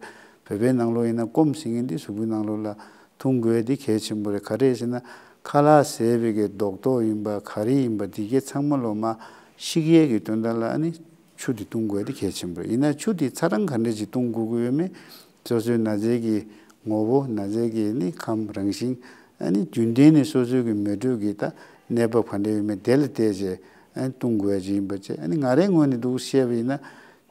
རེད། བོད་པའི་ནང་ལོགས་ཡིན་ན་སྐོམ་ཟེར་མཁན་འདི་གཟུགས་པོའི་ནང་ལོགས་ལ་འཐུང་དགོས་ཡས་འདི་གལ་ཆེན་པོ་རེད། ག་རེ་ཟེར་ན་ཁ་ལག་བཟས་པའི་གི་རྡོག་རྡོག་ཡིན་པ་ག་རེ་ཡིན་པ་འདི་གའི་ཚང་མ་ལོག་མར་བཤིག་ཡས་ཀྱི་དོན་དག་ལ་ཨ་ནི་ཆུ་འདི་བཏུང་དགོས་ཡས་འདི་གལ་ཆེན་པོ་རེད། ཡིན་ན་ཆུ་འདི་ཚ་གྲང་ག་འདྲ་ཅིག་བཏུང་དགོས་ཀྱི་ཡོད་མེད་སོ་སོའི་ན་ཚའི་གི་ངོ་བོ་ན་ཚའི་གི་ནི་ཁམས་རང་བཞིན་ཨ་ནི་རྒྱུན་ལྡན་ནི་སོ་སོའི་གི་མེ་དྲོད་ཀྱི་ད་གནས་བབ་ག་འདྲ་ཡོད་མེད་དེ་ལ་བལྟས་རྗེས་ཨ་ནི་བཏུང་དགོས་ཡ་ཅིག་ཡིན་པ་བྱས། ཨ་ནི་ང་རའི་ངོས་ནས་འདུག་བཤད་པ་ཡིན་ན་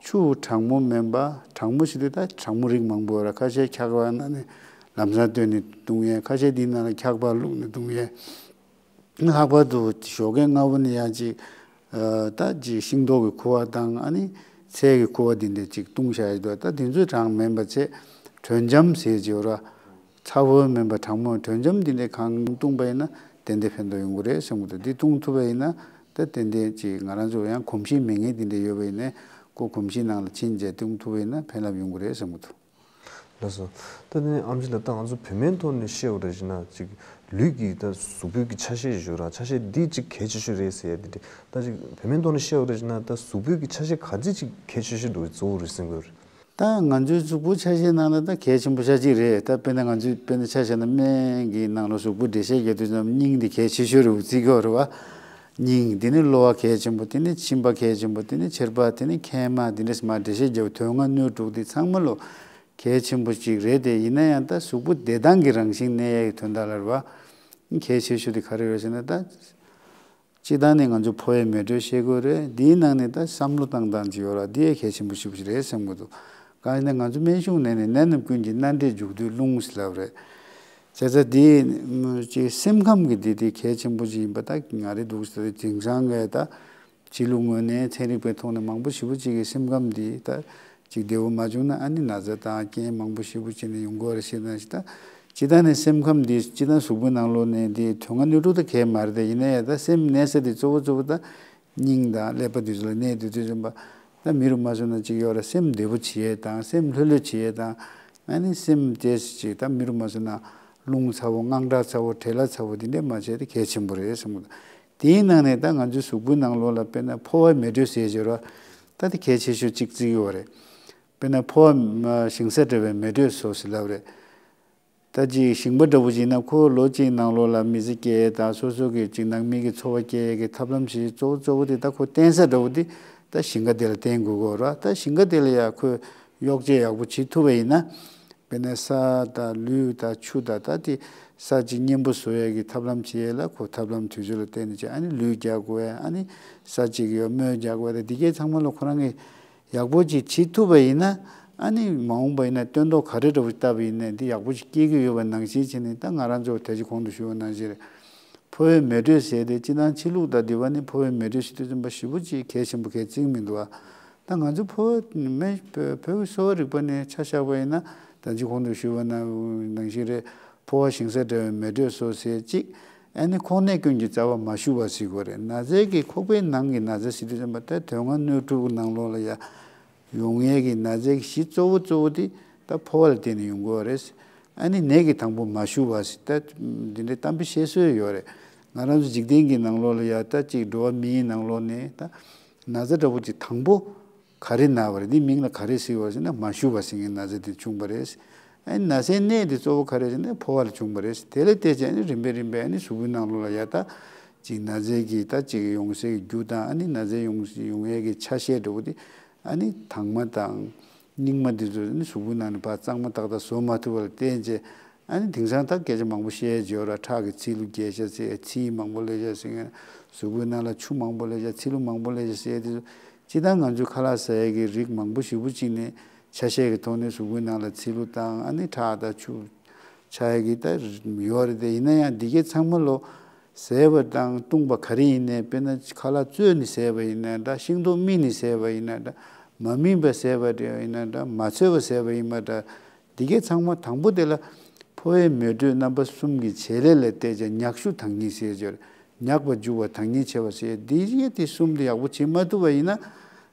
ཆུ་གྲང་མོ་མིན་པ་གྲང་མོ་ཟེར་དུས་ད་གྲང་མོ་རིགས་མང་པོ་ཡོད་ར། ཁ་ཤས་འཁྱག་པ་ནང་ནས་ལམ་སང་བཏོན་ནས་བཏུང་ཡས། ཁ་ཤས་འདི་ནང་ལ་འཁྱག་པ་བླུགས་ནས་བཏུང་ཡས། ལྷག་པར་དུ་ཞོགས་ཀས་སྔ་པོ་ནས་ཡང་ཅིག་ཨ་ད་ཅིག་ཤིང་ཏོག་གི་ཁུ་བ་དང་ཨ་ནི་ཚལ་གྱི་ཁུ་བ་འདི་འདྲ་ཅིག་བཏུང་བཞག་ཡོད་དོ། ད་དེ་ཚོ་གྲང་མིན་པ་བྱས་དྲོད་འཇམ་ཟེར་གྱི་ཡོད་ར། ཚ་བོ་མིན་པ་གྲང་མོ་དྲོད་འཇམ་འདི་འདྲ་གང་བཏུང་པ་ཡིན་ན་ཏན་ཏན་ཕན་ཐོགས་ཡོང་གི་རེད་བསམ་གྱི་འདུག་འདི་བཏུང་ཐུབ་པ་ཡིན་ན་ད་ཏན་ཏན་ཅིག་ང་རང་ཚོ་ཡང་གོམས་གཤིས་མེད་མཁན་འདི་འདྲ་ཡོད་པ་ཡིན་ནའི་ཁོ་གོམས་གཤིས་ནང་ལ་ཕྱིན་བྱས་བཏུང་ཐུབ་པ་ཡིན་ན་ཕན་རླབས་ཡོང་གི་རེད་བསམ་གྱི་འདུག་ལགས་སོ། ད་དེ་ནས་ཨམ་ཆི་ལགས་ད་ང་ཚོ་བོད་སྨན་ཐོག་ནས་བཤད་པ་རེད་ཅེ་ན་ཅིག་ལུས་ཀྱི་ད་གཟུགས་པོའི་གི་ཆ་ཤས་ཞུ་ར་ཆ་ཤས་འདི་ཅིག་གལ་ཆེ་ཤོས་རེད་ཟེར་ཡ་འདི་འདྲ་ད་ཅིག་བོད་སྨན་ཐོག་ནས་བཤད་པ་རེད་ཅེ་ན་ད་གཟུགས་པོའི་གི་ཆ་ཤས་ག་ཚད་ཅིག་གལ་ཆེ་ཤོས་འགྲོ་གི་གཙོ་བོ་རེད་སེམས་ཁུར། ད་ང་ཚོའི་གཟུགས་པོ་ཆ་ཤས་ནང་ལ་ད་གལ་ཆེན་པོ་ཆ་གཅིག་རེད། ད་དཔེར་ན་ང་ཚོའི་དཔེར་ན་ཆ་བཞག་ན་སྨན་གྱི་ནང་ལ་གཟུགས་པོ་འགྲེལ་བཤད་རྒྱག་དུས་ཙམ་སྙིང་འདི་གལ་ཆེ་ཤོས་རེད་བརྩི་གི་ཡོད་རེད་བ། སྙིང་དེ་ནི་གློ་བ་གལ་ཆེན་པོ་དེ་ནི་མཆིན་པ་གལ་ཆེན་པོ་དེ་ནི་མཆེར་པ་དེ་ནི་མཁལ་མ་དེ་འདྲས་མར་འགྲེལ་བཤད་རྒྱག་དོན་ལྔ་སྣོད་དྲུག་དེ་ཚང་མ་ལོ་གལ་ཆེན་པོ་གཅིག་རེད་དེ། ཡིན་ན་ཡང་ད་གཟུགས་པོ་བདེ་ཐང་གི་རང་བཞིན་གནས་ཡག་གི་དོན་དག་ལ་རེད་བ། གལ་ཆེ་ཤོས་དེ་ག་རེ་རེད་ཟེར་ན་ད། སྤྱིར་བཏང་ནས་ང་ཚོ་ཕོ་བའི་མེ་དྲོད་ཤེས་དགོས་རེད། འདིའི་ནང་ནས་ད་བསམ་བློ་བཏང་སྟངས་ཅིག་ཡོད་ར། འདི་ཡང་གལ་ཆེན་པོ་ཞེ་པོ་ཞིག་རེད་བསམ་གྱི་འདུག་གང་ཡིན་ན་ང་ཚོ་སྨན་གཞུང་ནས་ནི་ནད་རྣམས་ཀུན་གྱི་སྣ་འདྲེན་མཇུག་བསྡུའི་རླུང་ཟེར་ལབ་རེད། བྱས་ཙང་འདི་ཅིག་སེམས་ཁམས་ཀྱི་འདི་དེ་གལ་ཆེན་པོ་ཅིག་ཡིན་པ་ད་ང་རེ་འདུག་ཟེར་དེང་སང་གི་ད། ཕྱི་ལུགས་ངོས་ནས་ཚན་རིག་པའི་ཐོག་ནས་མང་པོ་ཞེ་པོ་ཅིག་གི་སེམས་ཁམས་འདི་ད་ཅིག་བདེ་བོ་མ་བྱུང་ན་ཨ་ནི་ན་ཚ་དང་རྐྱེན་མང་པོ་ཞེ་པོ་ཅིག་ནས་ཡོང་གི་རེད་ཞེས་དང་ཞེ་ད། སྤྱིར་བཏང་ནས་སེམས་ཁམས་འདི་སྤྱིར་བཏང་གཟུགས་པོའི་ནང་ལོགས་ནས་འདི་དོན་ལྔ་སྣོད་དྲུག་ད་གས་མ་རེད་དེ། ཡིན་ན་ཡང་ད་སེམས་གནས་ས་འདི་གཙོ་བོ་གཙོ་བོ་ད་སྙིང་དང་ཀླད་པ་འདི་ཚོ་ལ་གནས་འདུག་དུས་ཙམ་པ་ད་མི་རུ་མ་སོང་ན་ཅིག་ཡོད་ར། སེམས་བདེ་བོ་བྱེད་ཡས་དང་སེམས་ལྷོད་ལྷོད་བྱེད་ཡས་དང་ཨ་ནི་སེམས་དེ་ཅིག་ད་མི་རུ་མ་སོང་ན་རླུང་ཚ་བོ་དངངས་སྐྲག་ཚ་བོ་བྲེལ་བ་ཚ་བོ་འདི་འདྲས་མ་བྱས་ཏེ་གལ་ཆེན་པོ་རེད་བསམ་གི་འདུག་དེའི་ནང་ནས་ད་ང་ཚོའི་གཟུགས་པོའི་ནང་ལོགས་ལ་དཔེར་ན་ཕོ་བའི་མེ་དྲོད་ཟེར་བྱས་ར། ད་དེ་གལ་ཆེ་ཤོས་གཅིག་བརྩི་གི་ཡོད་རེད། དཔེར་ན་ཕོ་བ་ཞིང་ས་འདྲ་བའི་མེ་དྲོད་བཟོ་ཟེར་ལབ་རེད། ད་ཅིག་ཞིང་པ་འདྲ་བོ་ཅིག་ཡིན་ན་ཁོ་ལོ་གཅིག་ནང་ལོགས་ལ་མི་ཚེ་སྐྱེལ་ཡས་དང་སོ་སོ་གི་ཅིག་ནང་མི་གི་འཚོ་བ་སྐྱེལ་ཡས་ཀྱི་ཐབས་ལམ་ཞིག་གཙོ་བོ་གཙོ་བོ་དེ་ད་ཁོ་བརྟེན་ས་འདྲ་བོ་དེ་ད་ཞིང་ཁ་དེ་ལ་བརྟེན་དགོས་ཀྱི་ཡོད་རེད། ད་ཞིང་ཁ་དེ་ལ་ཡ་ཁོས་གཡོག་བྱེད་ཡག་པོ་བྱེད་ཐུབ་པ་ཡིན་ན། དཔེར་ན་ས་དང་ལུད་དང་ཆུ་དང་ད་དེ་ས་གཅིག་མཉེན་པོ་བཟོ་ཡས་ཀྱི་ཐབས་ལམ་བྱེད་ཡས་ལ་ཁོ་ཐབས་ལམ་དུས་ཚོད་ལ་བརྟེན་ནས་བྱས། ཨ་ནི་ལུད་རྒྱག་དགོས་ཡས། ཨ་ནི་ས་གཅིག་ཡོད་རྨོས་རྒྱག་དགོས་ཡས། ད་འདི་གའི་ཚང་མ་ལ་ཁོ་རང་གིས་ཡག་པོ་ཅིག་བྱེད་ཐུབ་པ་ཡིན་ན་ཨ་ནི་མ་འོངས་པ་ཡིན་ན་སྟོན་ཐོག་ག་རེ་འདྲ་བོ་བཏབ་པ་ཡིན་ནའི་འདི་ཡག་པོ་ཅིག་སྐྱེ་གི་ཡོད་པ་ནང་བཞིན་བྱས་ནས། ད་ང་རང་ཚོ་ད་ཅི་གོང་དུ་ཞུས་པ་ནང་བཞིན་རེད། ཕོ་བའི་མེ་དྲོད་ཟེར་དེ་སྤྱིར་བཏང་ཕྱི་ལུགས་དང་འདི་བ་ནི་ཕོ་བའི་མེ་དྲོད་ཞིག་དུས་ཙམ་པ་ཞེ་པོ་ཅིག་གལ་ཆེན་པོ་གལ་བརྩི་གི་མི་འདུག་བ། ད་ང་ཚོ་ཕོ་བ་མེ་བོད་ཀྱི་གསོ་བ་རིག་པ་ནས་ཆ་བཞག་པ་ཡིན་ན། ད་ཅི་གོང་དུ་ཞུས་པ་ནང་ནང་བཞིན་རེད། ཕོ་བ་ཞིང་ས་འདྲ་བའི་མེ་དྲོད་སོགས་ཟེར་ཅིག་ཨ་ནི་ཁོག་ནད་སྐྱོན་གྱི་རྩ་བ་མ་ཞུ་བ་ཟེར་དགོས་རེད། ན་ཚའི་གི་ཁོག་པའི་ནང་གི་ན་ཚ་ཟེར་དུས་ཙམ་པ་ད་དོན་ལྔ་སྣོད་དྲུག་ནང་ལོགས་ལ་ཡ། ཡོང་ཡས་ཀྱི་ན་ཚའི་གཞི་གཙོ་བོ་གཙོ་བོ་དེ་ད་ཕོ་བ་ལ་བརྟེན་ནས་ཡོང་གི་ཡོད་རེད། ཨ་ནི་ནད་ཀྱི་དང་པོ་མ་ཞུ་བ་ཟེར་ད་འདི་འདྲའི་གཏམ་དཔེ་བཤད་སྲོལ་ཡོད་རེད། ང་རང་ཚོ་འཇིག་རྟེན་གྱི་ནང་ལོགས་ལ་ཡ་ད་ཅིག་འགྲོ་བ་མིའི་ནང་ལོགས་ནས་ད་ན་ཚ་འདྲ་པོ་ཅིག་དང་པོ་ག་རེ་ན་བ་རེད། འདི་མིང་ལ་ག་རེ་ཟེར་བ་ཟེར་ན་མ་ཞུ་བ་ཟེར་མཁན་ན་ཚ་དེ་བྱུང་བ་རེད། ཨ་ནི་ན་ཚའི་གནས་དེ་གཙོ་བོ་ག་རེ་ཟེར་ན་ཕོ་བ་ལ་བྱུང་བ་རེད། དེ་ལ་བལྟས་ཙང་ཨ་ནི་རིམ་པས་རིམ་པས་ཨ་ནི་གཟུགས་པོའི་ནང་ལོགས་ལ་ཡ་ད་ཅིག་ན་ཚའི་གི་ད་ཅིག་ཡོང་སའི་རྒྱུ་དང་ཨ་ནི་ན་ཚའི་ཡོང་ཡོང་ཡས་ཀྱི་ཆ་ཤས་འདྲ་པོ་དེ། ཨ་ནི་དྭངས་མ་དང་སྙིགས་མ་འདི་ཚོ་ནི་གཟུགས་པོའི་ནང་ནས་ཕར་གཙང་མ་ཏག་ཏག་བཟོ་མ་ཐུབ་པ་ལ་བརྟེན་བྱས། ཨ་ནི་དེང་སང་ད་སྐད་ཆ་མང་པོ་བཤད་ཡོད་ར། ཁྲག་གི་ཚིལ་ལུ་རྒྱས་ཤག་ཟེར། ཚིལ་མང་པོ་སླེབས་ཤག་ཟེར། གཟུགས་པོའི་ནང་ལ་ཆུ་མང་པོ་སླེབས་ཤག། ཚིལ་ལུ་མང་པོ་སླེབས་ཤག་ཟེར་དེ་ཚོ། སྤྱིར་བཏང་ང་ཚོའི་ཁ་ལག་ཟ་ཡས་ཀྱི་རིགས་མང་པོ་ཞེ་པོ་ཅིག་ནས་ཆ་ཤས་ཀྱི་ཐོག་ནས་གཟུགས་པོའི་ནང་ལ་ཚིལ་ལུ་དང་ཨ་ནི་ཁྲག་དང་ཆུ་ཆ་ཡས་ཀྱི་ད་ཡོད་རེད་དེ། ཡིན་ན་ཡང་འདི་གའི་ཚང་མ་ལོ། ཟས་པ་དང་བཏུང་བ་ག་རེ་ཡིན་ནའི། དཔེར་ན་ཁ་ལག་བཙོས་ནས་ཟས་པ་ཡིན་ན་འདྲ། ཤིང་ཏོག་སྨིན་ནས་ཟས་པ་ཡིན་ན་འདྲ། མ་སྨིན་པ་ཟས་པ་ཡིན་ན་འདྲ། མ་ཚོས་པ་ཟས་པ་ཡིན་པ་འདྲ། འདི་གའི་ཚང་མ་དང་པོ་དེ་ལ་ཕོ་བའི་མེ་དྲོད་རྣམ་པ་གསུམ་གྱི་བྱེད་ལས་ལ་བལྟས་ཀྱང་མྱག་ཤུ་དྭངས་སྙིགས་ཟེར་ཅིག་ཡོད་རེད། མྱགས་པར་འགྱུར་བ་དྭངས་སྙིགས་ཆེ་བ་ཟེར། འདི་གའི་དེ་གསུམ་དེ་ཡག་པོ་བྱེད་མ་ཐུབ་པ་ཡིན་ན།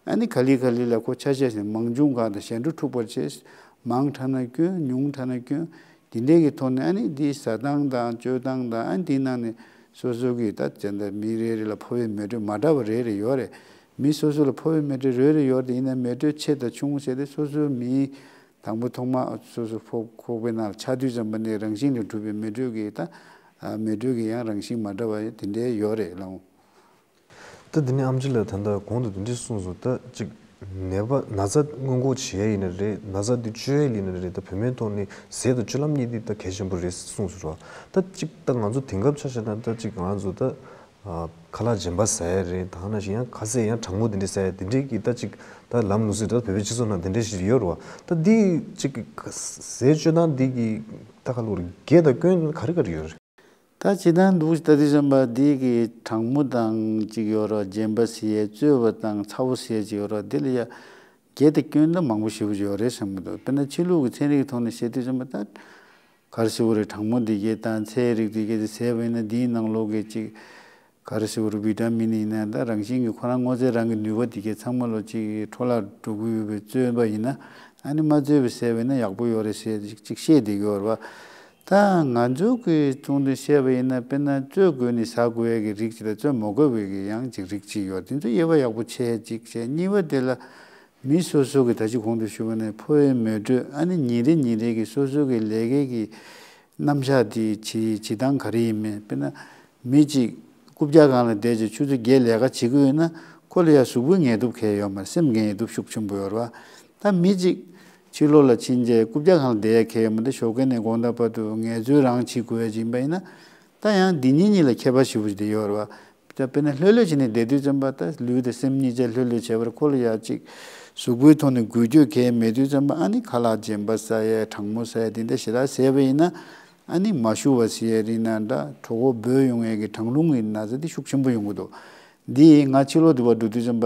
ཨ་ནི་ག་ལེ་ག་ལེ་ལ་ཁོ་ཆ་ཤས་ཤིག་མང་ཆུང་གང་དང་ཞན་འགྲོ་འཁྲུག་པར་བྱེད། མང་དྲགས་ན་སྐྱོན། ཉུང་དྲགས་ན་སྐྱོན། དེ་འདྲའི་གི་ཐོག་ནས་ཨ་ནི་འདི་ཟ་སྟངས་དང་སྤྱོད་སྟངས་དང་། ཨ་ནི་དེའི་ནང་ནས་སོ་སོ་གི་ད་ཅན་ད་མི་རེ་རེ་ལ་ཕོ་བའི་མེ་དྲོད་མ་འདྲ་བ་རེ་རེ་ཡོད་རེད། མི་སོ་སོ་ལ་ཕོ་བའི་མེ་དྲོད་རེ་རེ་ཡོད་རེད། ཡིན་ན་མེ་དྲོད་ཆེ་དང་ཆུང་ཟེར་ཏེ་སོ་སོའི་མིའི་དང་པོ་ཐོག་མ་སོ་སོ་ཕོ་ཁོག་པའི་ནང་ལ་ཆགས་དུས་ཙམ་པ་ནས་རང་བཞིན་ལས་གྲུབ་པའི་མེ་དྲོད་ཀྱི་ད་མེ་དྲོད་ཀྱི་ཡང་རང་བཞིན་མ་འདྲ་བ་དེ་འདྲའི་ཡོད་རེད་ལགས། ད་འདི་ནས་ཨམ་ཆི་ལགས་ད་ལྟ་གོང་དུ་འདི་འདྲས་གསུངས་སོང་། ད་ཅིག་ནད་པ་ན་ཚ་སྔོན་འགོག་བྱེད་ཡ་ཡིན་ན་རེད། ན་ཚ་འདི་བཅོས་ཡ་ཡིན་ན་རེད། ད་བོད་སྨན་ཐོག་ནས་ཟས་དང་སྤྱོད་ལམ་གཉིས་འདི་ད་གལ་ཆེན་པོ་རེད་གསུངས་སོང་ར། ད་ཅིག་ད་ང་ཚོ་དེང་སྐབས་ཆ་བཞག་ན་ད་ཅིག་ང་ཚོ་ད་ཨ་ཁ་ལག་རྗེན་པ་ཟ་ཡ་རེད། ད་ནང་བཞིན་ཡང་ཁ་ཟས་ཡང་གྲང་མོ་འདི་འདྲས་ཟ་ཡ་འདི་འདྲས་ཀྱི་ད་ཅིག་ད་ལམ་ལུགས་སྲོལ་ད་བོད་པའི་སྤྱི་ཚོགས་ནང་འདི་འདྲས་ཞིག་ཡོད་རེད་བ། ད་འདི་ཅིག་ཟས་སྤྱོད་སྟངས་འདི་གི་ད་ཁ་ལོ་རེད། དགེ་དང་སྐྱོན་ག་རེ་ག་རེ་ཡོད་རེད། ད་སྤྱིར་བཏང་འདུག་ལྟ་དུས་ཙམ་པ་འདི་གི་གྲང་མོ་དང་གཅིག་ཡོད་ར། རྗེན་པ་ཟེར་ཡས་བཙོས་པ་དང་ཚ་པོ་ཟེར་ཡས་གཅིག་ཡོད་ར། འདི་ལ་ཡ་དགེ་དང་སྐྱོན་ད་མང་པོ་ཞེ་པོ་ཅིག་ཡོད་རེད་བསམ་གྱི་འདུག་དཔེར་ན་ཕྱི་ལུགས་ཀྱི་ཚན་རིག་གི་ཐོག་ནས་བཤད་དུས་ཙམ་པ་ད་ག་རེ་ཟེར་དགོས་རེད། གྲང་མོ་འདི་གས་དང་ཚལ་རིགས་འདི་གས་དེ་ཟས་པ་ཡིན་ན་འདིའི་ནང་ལོགས་ཀྱི་གཅིག་ག་རེ་ཟེར་དགོས་རེད། བི་ཏ་མིན་ཡིན་ན་ད་རང་བཞིན་གྱི་ཁོ་རང་སྔོ་ཚལ་རང་གི་ནུས་པ་འདི་གས་ཚང་མ་ལོ་གཅིག་འཕྲོ་བརླག་འགྲོ་གི་ཡོད་པའི་བཙོས་པ་ཡིན་ན། ཨ་ནི་མ་བཙོས་པའི་ཟས་པ་ཡིན་ན་ཡག་པོ་ཡོད་རེད་ཟེར་གཅིག་བཤད་བསྡད་ཀྱི་ཡོད་རེད་བ། ད་ང་ཚོ་གི་ཚོགས་འདུ་བཤད་པ་ཡིན་ན་དཔེར་ན་བཙོས་དགོས་ནི་ཟ་དགོས་ཡ་གི་རིགས་གཅིག་དང་བཙོས་མ་དགོས་པའི་གི་ཡང་གཅིག་རིགས་གཅིག་ཡོད། དེ་ཚོ་དབྱེ་བ་ཡག་པོ་ཕྱེ་གཅིག་བྱས། གཉིས་པ་དེ་ལ་མི་སོ་སོ་གི་ད་ཅི་གོང་དུ་ཞུས་པ་ནས་ཕོ་བའི་མེ་དྲོད། ཨ་ནི་ཉིན་རེ་ཉིན་རེ་གི་སོ་སོ་གི་ལས་ཀའི་གི་རྣམ་གཞག་དེ་བྱེད་བྱེད་སྟངས་ག་རེ་ཡིན་མིན། དཔེར་ན་མི་གཅིག་རྐུབ་བཀྱག་སྒང་ལ་བསྡད་བྱས་ཆུ་ཚོད་བརྒྱད་ལས་ཀ་བྱེད་ཀྱི་ཡོད་ན་ཁོ་ལ་ཡང་གཟུགས་པོའི་ངལ་དུབ་གང་ཡང་ཡོད་མ་རེད། སེམས་ངལ་དུབ་ཤུགས་ཆེན་པོ་ཡོད་རེད་བ། ད་མི་གཅིག་ཕྱི་ལོགས་ལ་ཕྱིན་བྱས་རྐུབ་བཀྱག་སྒང་ལ་བསྡད་ཡ་གང་ཡང་ཡོད་མ་རེད། ཞོགས་ཀས་ནས་དགོང་དག་བར་དུ་ངལ་རྩོལ་རང་བྱེད་དགོས་ཡ་ཅིག་ཡིན་པ་ཡིན་ན། ད་ཡང་འདི་གཉིས་གཉིས་ལ་ཁྱད་པར་ཞེ་པོ་ཅིག་དེ་ཡོད་རེད་བ། ད་དཔེར་ན་ལྷོད་ལྷོད་བྱས་ནས་བསྡད་དུས་ཙམ་པ་ད་ལུས་དང་སེམས་གཉིས་ཆ་ལྷོད་ལྷོད་བྱས་པར་ཁོ་ལ་ཡ་གཅིག་གཟུགས་པོའི་ཐོག་ནས་འགུལ་སྐྱོད་གང་ཡང་མེད་དུས་ཙམ་པ། ཨ་ནི་ཁ་ལག་རྗེན་པ་ཟ་ཡས་གྲང་མོ་ཟ་ཡས་དེ་འདྲ་ཞེ་དྲག་ཟས་པ་ཡིན་ན། ཨ་ནི་མ་ཞུ་བ་ཟེར་ཡས་རིགས་ན་འདྲ། གྲོད་ཁོག་སྦོས་ཡོང་ཡས་ཀྱི་གྲང་རླུང་གི་ན་ཚ་དེ་ཤུགས་ཆེན་པོ་ཡོང་གི་འདུག་འདི་ང་ཕྱི་ལོགས་དུ་བ་འགྲོ་དུས་ཙམ་པ་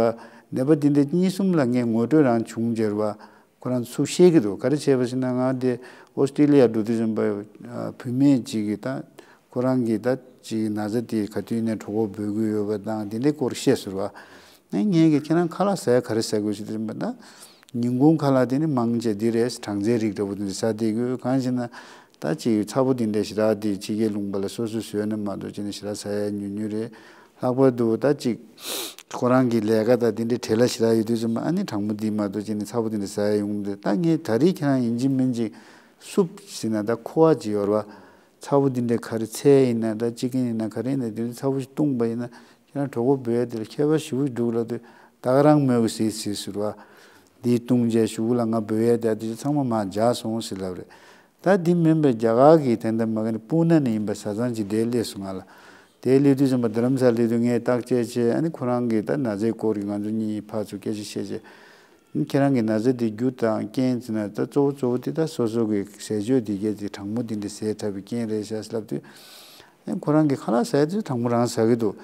ནད་པ་འདི་འདྲ་གཉིས་གསུམ་ལ་ངས་ངོ་སྤྲོད་རང་བྱུང་བྱས་རེད་བ། ཁོ་རང་ཚུར་བཤད་ཀྱི་འདུག་ག་རེ་བྱས་པ་ཟེར་ན་ང་འདི་ཨོ་སི་ཀྲི་ལི་ཡ་འགྲོ་དུས་ཙམ་པ་བུད་མེད་ཅིག་གིས་ད་ཁོ་རང་གིས་ད་ཅིག་ན་ཚ་དེ་ག་དུས་ནས་གྲོད་ཁོག་སྦོས་ཀྱི་ཡོད་པ་དང་དེ་འདྲའི་སྐོར་བཤད་ཟེར་བ། ངས་ངས་ཀྱིས་ཁྱེད་རང་ཁ་ལག་ཟ་ཡ་ག་རེ་ཟ་དགོས་ཟེར་དུས་ཙམ་པ་ད་ཉིན་གུང་ཁ་ལག་དེ་ནི་མང་ཆེ་འདི་རེད། སྦྲང་རྩིའི་རིགས་འདྲ་པོ་དེ་འདྲ་ཟ་བསྡད་དགོས། གང་ཞེ་ན། ད་ཅིག་ཚ་པོ་འདི་འདྲ་ཞེ་དྲག་འདི་ཕྱི་རྒྱལ་ལུང་པ་ལ་སོ་སོས་བཟོས་ན་མ་གཏོགས་ཅི་ནས་ཞེ་དྲག་ཟ་ཡ་ཉུང་ཉུང་རེད། ལྷག་པར་དུ་ད་ཅིག་ཁོ་རང་གི་ལས་ཀ་དང་འདི་འདྲའི་བྲེལ་བ་ཞེ་དྲག་ཡོད་དུས་ཙམ་པ་ཨ་ནི་གྲང་མོ་འདི་མ་གཏོགས་ཅི་ནས་ཚ་པོ་འདི་འདྲ་ཟ་ཡ་ཡོང་གི་མ་རེད། ད་ངས་ད་རེས་ཁྱེད་རང་ཡིན་གཅིག་མིན་གཅིག་སུབ་ཟེར་ན་ད་ཁུ་བ་ཅིག་ཡོད་རེད་བ། ཚ་པོ་འདི་འདྲའི་ག་རེ་ཚལ་ཡིན་ན་ད་ཅི་གིན་ཡིན་ན་ག་རེ་ཡིན་ན་འདི་འདྲའི་ཚ་པོ་ཞིག་བཏུངས་པ་ཡིན་ན་ཁྱེད་རང་གྲོད་ཁོག་སྦོས་ཡ་དེ་ལ་ཁྱད་པར་ཞེ་པོ་ཅིག་འདུག་ལབ་དུས་ད་ག་རང་མོས་གི་ཟེར་ཟེར་ཟེར་བ། འདི་བཏུངས་རྗེས་གཞུག་ལ་ང་སྦོས་ཡ་དེ་དེ་ཚང་མ་མར་འཇགས་སོང་ཟེར་ལབ་རེད། ད་འདི་མིན་པའི་རྒྱ་གར་གྱི་དེ་འདྲ་མ་གི་ནི་སྤུ་ན་ནས་ཡིན་པ་བཟའ་ཚང་ཅིག་དེ་སླེབས་སོང་ང་ལ། དེ་སླེབས་དུས་ཙམ་པ་རྡ་རམ་ས་ལ་སླེབས་དུས་ངས་བརྟག་དཔྱད་བྱས། ཨ་ནི་ཁོ་རང་གིས་ད་ན་ཚའི་སྐོར་གྱི་ང་ཚོ་གཉིས་ཕར་ཚུར་སྐད་ཆ་བཤད་བྱས། ཨ་ནི་ཁྱེད་རང་གི་ན་ཚ་དེ་རྒྱུ་དང་རྐྱེན་ཟེར་ན་ད་གཙོ་བོ་གཙོ་བོ་དེ་ད་སོ་སོ་གི་ཟས་སྤྱོད་དེ་གས་དེ་གྲང་མོ་དེ་འདྲ་ཟས་འཐབ་པའི་རྐྱེན་རེད་ཤག་ཟེར་ལབ་དུས། ཁོ་རང་གི་ཁ་ལག་ཟ་ཡ་དེ་ཚོ་གྲང་མོ་རང་ཟ་གི་འདུག།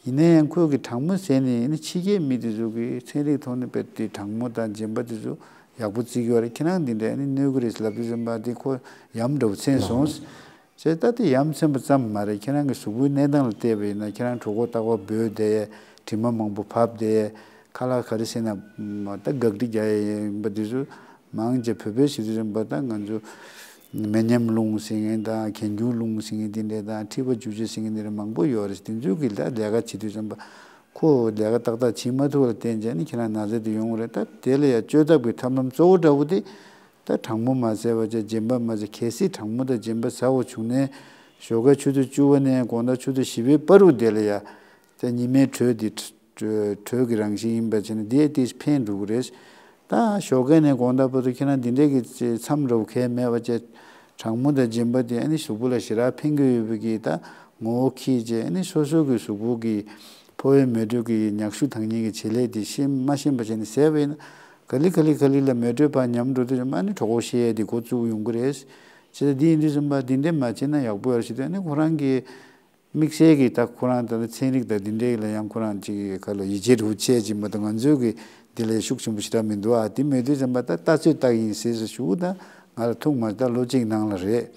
ཡིན་ན་ཡང་ཁོས་གི་གྲང་མོ་ཟས་ནས་ཨ་ནི་ཕྱི་རྒྱལ་མི་དེ་ཚོ་གི་ཚན་རིག་ཐོག་ནས་དཔེ་དེ་གྲང་མོ་དང་རྗེན་པ་དེ་ཚོ་ཡག་པོ་བརྩི་གི་ཡོད་རེད། ཁྱེད་རང་འདི་འདྲ་ཨ་ནི་གནོད་གི་རེད་ལབ་དུས་ཙམ་པ་དེ་ཁོ་ཡ་མཚན་པོ་ཙམ་མ་རེད། ཁྱེད་རང་གི་གཟུགས་པོའི་གནས་སྟངས་ལ་བལྟས་པ་ཡིན་ན་ཁྱེད་རང་གྲོད་ཁོག་རྟག་པར་སྦོས་བསྡད། དྲི་མ་མང་པོ་ཕབ་བསྡད། ཁ་ལག་ག་རེ་ཟེར་ན་ད་འགག་སྒྲིལ་རྒྱག་ཡ་ཡིན་པ་དེ་ཚོ་མང་ཆེ་བོད་པའི་ཞི་བདེ་རིམ་པ་དང་ང་ཚོ་མེ་མཉམ་རླུང་ཟེར་མཁན་དང་གྱེན་རྒྱུག་རླུང་ཟེར་མཁན་དེ་འདྲས་དང་མཁྲིས་པ་འཇུ་བྱེད་ཟེར་མཁན་དེ་འདྲ་མང་པོ་ཡོད་རེད། དེ་ཚོའི་གི་ལས་ལས་ཀ་བྱེད་དུས་ཙམ་པ་ཁོ་ལས་ཀ་ཏག་ཏག་བྱེད་མ་ཐུབ་པ་ལ་བརྟེན་བྱས་ནས་ཁྱེད་རང་ན་ཚ་དེ་ཡོང་གི་རེད། ད་དེ་ལ་ཡ་བཅོས་ཐབས་ཀྱི་ཐབས་ལམ་གཙོ་བོ་འདྲ་བོ་དེ་ད་གྲང་མོ་མ་ཟས་པ་བྱས་རྗེན་པ་མ་ཟས། གལ་སྲིད་གྲང་མོ་དང་རྗེན་པ་ཟ་དགོས་བྱུང་ནས་ཞོགས་ཀའི་ཆུ་ཚོད་བཅུ་པ་ནས་དགོང་དག་ཆུ་ཚོད་བཞི་པའི་བར་དུ་དེ་ལ་ཡ་ད་ཉི་མའི་དྲོད་དེ་དྲོད་ཀྱི་རང་བཞིན་ཡིན་པ་བྱས་ནས་དེས་དེས་ཕན་འགྲོ་གི་རེད། ད་ཞོགས་ཀས་ནས་དགོང་དག་བར་དུ་ཁྱེད་རང་འདི་འདྲས་ཀྱི་མཚམས་འདྲ་བོ་གལ་མེད་པ་བྱས། གྲང་མོ་དང་རྗེན་པ་དེ་ཨ་ནི་གཟུགས་པོ་ལ་ཞེ་དྲག་ཕན་གྱི་ཡོད་པའི་གི་ད་ངོ་བོ་འཁྱེར་བྱས། ཨ་ནི་སོ་སོ་གི་གཟུགས་པོ་གི་ཕོ་བའི་མེ་དྲོད་ཀྱི་མྱག་ཤུགས་འདང་ངེས་ཀྱི་བྱེད་ལས་དེ་ཤེས་མ་ཤེས་པ་བྱས་ནས་ཟས་པ་ཡིན་ན་ག་ལེ་ག་ལེ་ག་ལེ་ལ་མེ་དྲོད་ཕར་ཉམས་འགྲོ་དུས་ཨ་ནི་གྲོད་ཁོག་བཤལ་ཡས་དེ་འགོ་བཙུགས་ཡོང་གི་རེད། བྱས་ཙང་འདི་ཡིན་དུས་ཙམ་པ་འདི་འདྲས་མ་བྱས་ན་ཡག་པོ་ཡོད་རེད་ཟེར་དུས་ཨ་ནི་ཁོ་རང་གི་དམིགས་བསལ་གྱི་ད་ཁོ་རང་ད་ལྟ་ཚན་རིག་དང་འདི་འདྲའི་ལ་ཡང་ཁོ་རང་ཅིག་ག་ལ་ཡིད་ཆེས་རུ་ཆེ་ཅིག་མ་གཏོགས་ང་ཚོའི་གི་འདི་ལ་ཤུགས་ཆེན་པོ་ཞེ་དྲག་མི་འདུག་ཨ། དེ་མེད་དུས་ཙམ་པ་ད་ལྟ་ཚོད་ལྟ་གི་ཡིན་ཟེར་ཟེར་ཞུ། ད་ང་ལ་ཐུག་མ་ད་ལོ་གཅིག་ནང་ལ་རེད།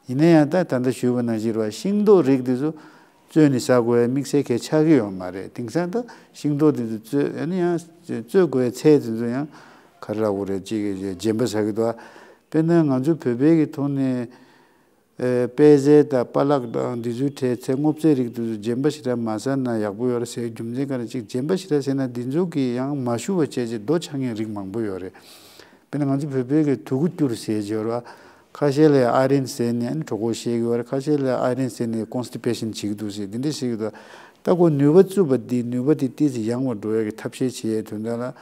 ཡིན་ན་ཡང་ད་ད་ལྟ་ཞུས་པ་ནང་བཞིན་རེད་བ། ཤིང་ཏོག་རིགས་འདི་ཚོ་བཙོས་ནས་ཟ་དགོས་ཡ་དམིགས་བསལ་གལ་ཆགས་ཀྱི་ཡོད་མ་རེད། དེང་སང་ད་ཤིང་ཏོག་འདི་ཚོ་བཙོས་ཨ་ནི་ཡང་བཙོས་དགོས་ཡ་ཚལ་འདི་ཚོ་ཡང་ག་རེ་ལབ་དགོས་རེད། ཅིག་རྗེན་པ་ཟ་གི་འདུག་ཨ། དཔེར་ན་ང་ཚོ་བོད་པའི་གི་ཐོག་ནས། ཨེ། པད་ཚལ་དང་པ་ལག་དང་འདི་ཚོའི་གྲས་ཚལ་སྔོ་ཚལ་རིགས་དེ་ཚོ་རྗེན་པ་ཞེ་དྲག་མ་ཟ་ན་ཡག་པོ་ཡོད་རེད་ཟེར་རྒྱུ་མཚན་ག་རེ། ཅིག་རྗེན་པ་ཞེ་དྲག་ཟ་ན་འདི་ཚོ་གི་ཡང་མ་ཞུ་བ་བྱས་བྱས་རྡོ་ཆག་མཁན་རིགས་མང་པོ་ཡོད་རེད། དཔེར་ན་ང་ཚོ་བོད་པའི་གི་དུ་ཁུ་སྐྱུར་ཟེར་གྱི་ཡོད་རེད་བ། ཁ་ཤས་ལ་ཨ་རན་ཟེར་ནས་ཨ་ནི་གྲོད་ཁོག་བཤལ་གྱི་ཡོད་རེད། ཁ་ཤས་ལ་ཨ་རན་ཟེར་ནས་ཀོན་སི་ཊི་པེ་ཤན་བྱེད་ཀྱི་འདུག་ཟེར་འདི་འདྲ་ཟེར་གྱི་འདུག། ད་ཁོ་ནུས་པ་བཙུགས་པ་འདི་ནུས་པ་དེ་ཏོག་ཙམ་ཡང་བ་འགྲོ་ཡ་གི་ཐབས་ཤེས་བྱེད་ཡའི་དོན་དག་ལ།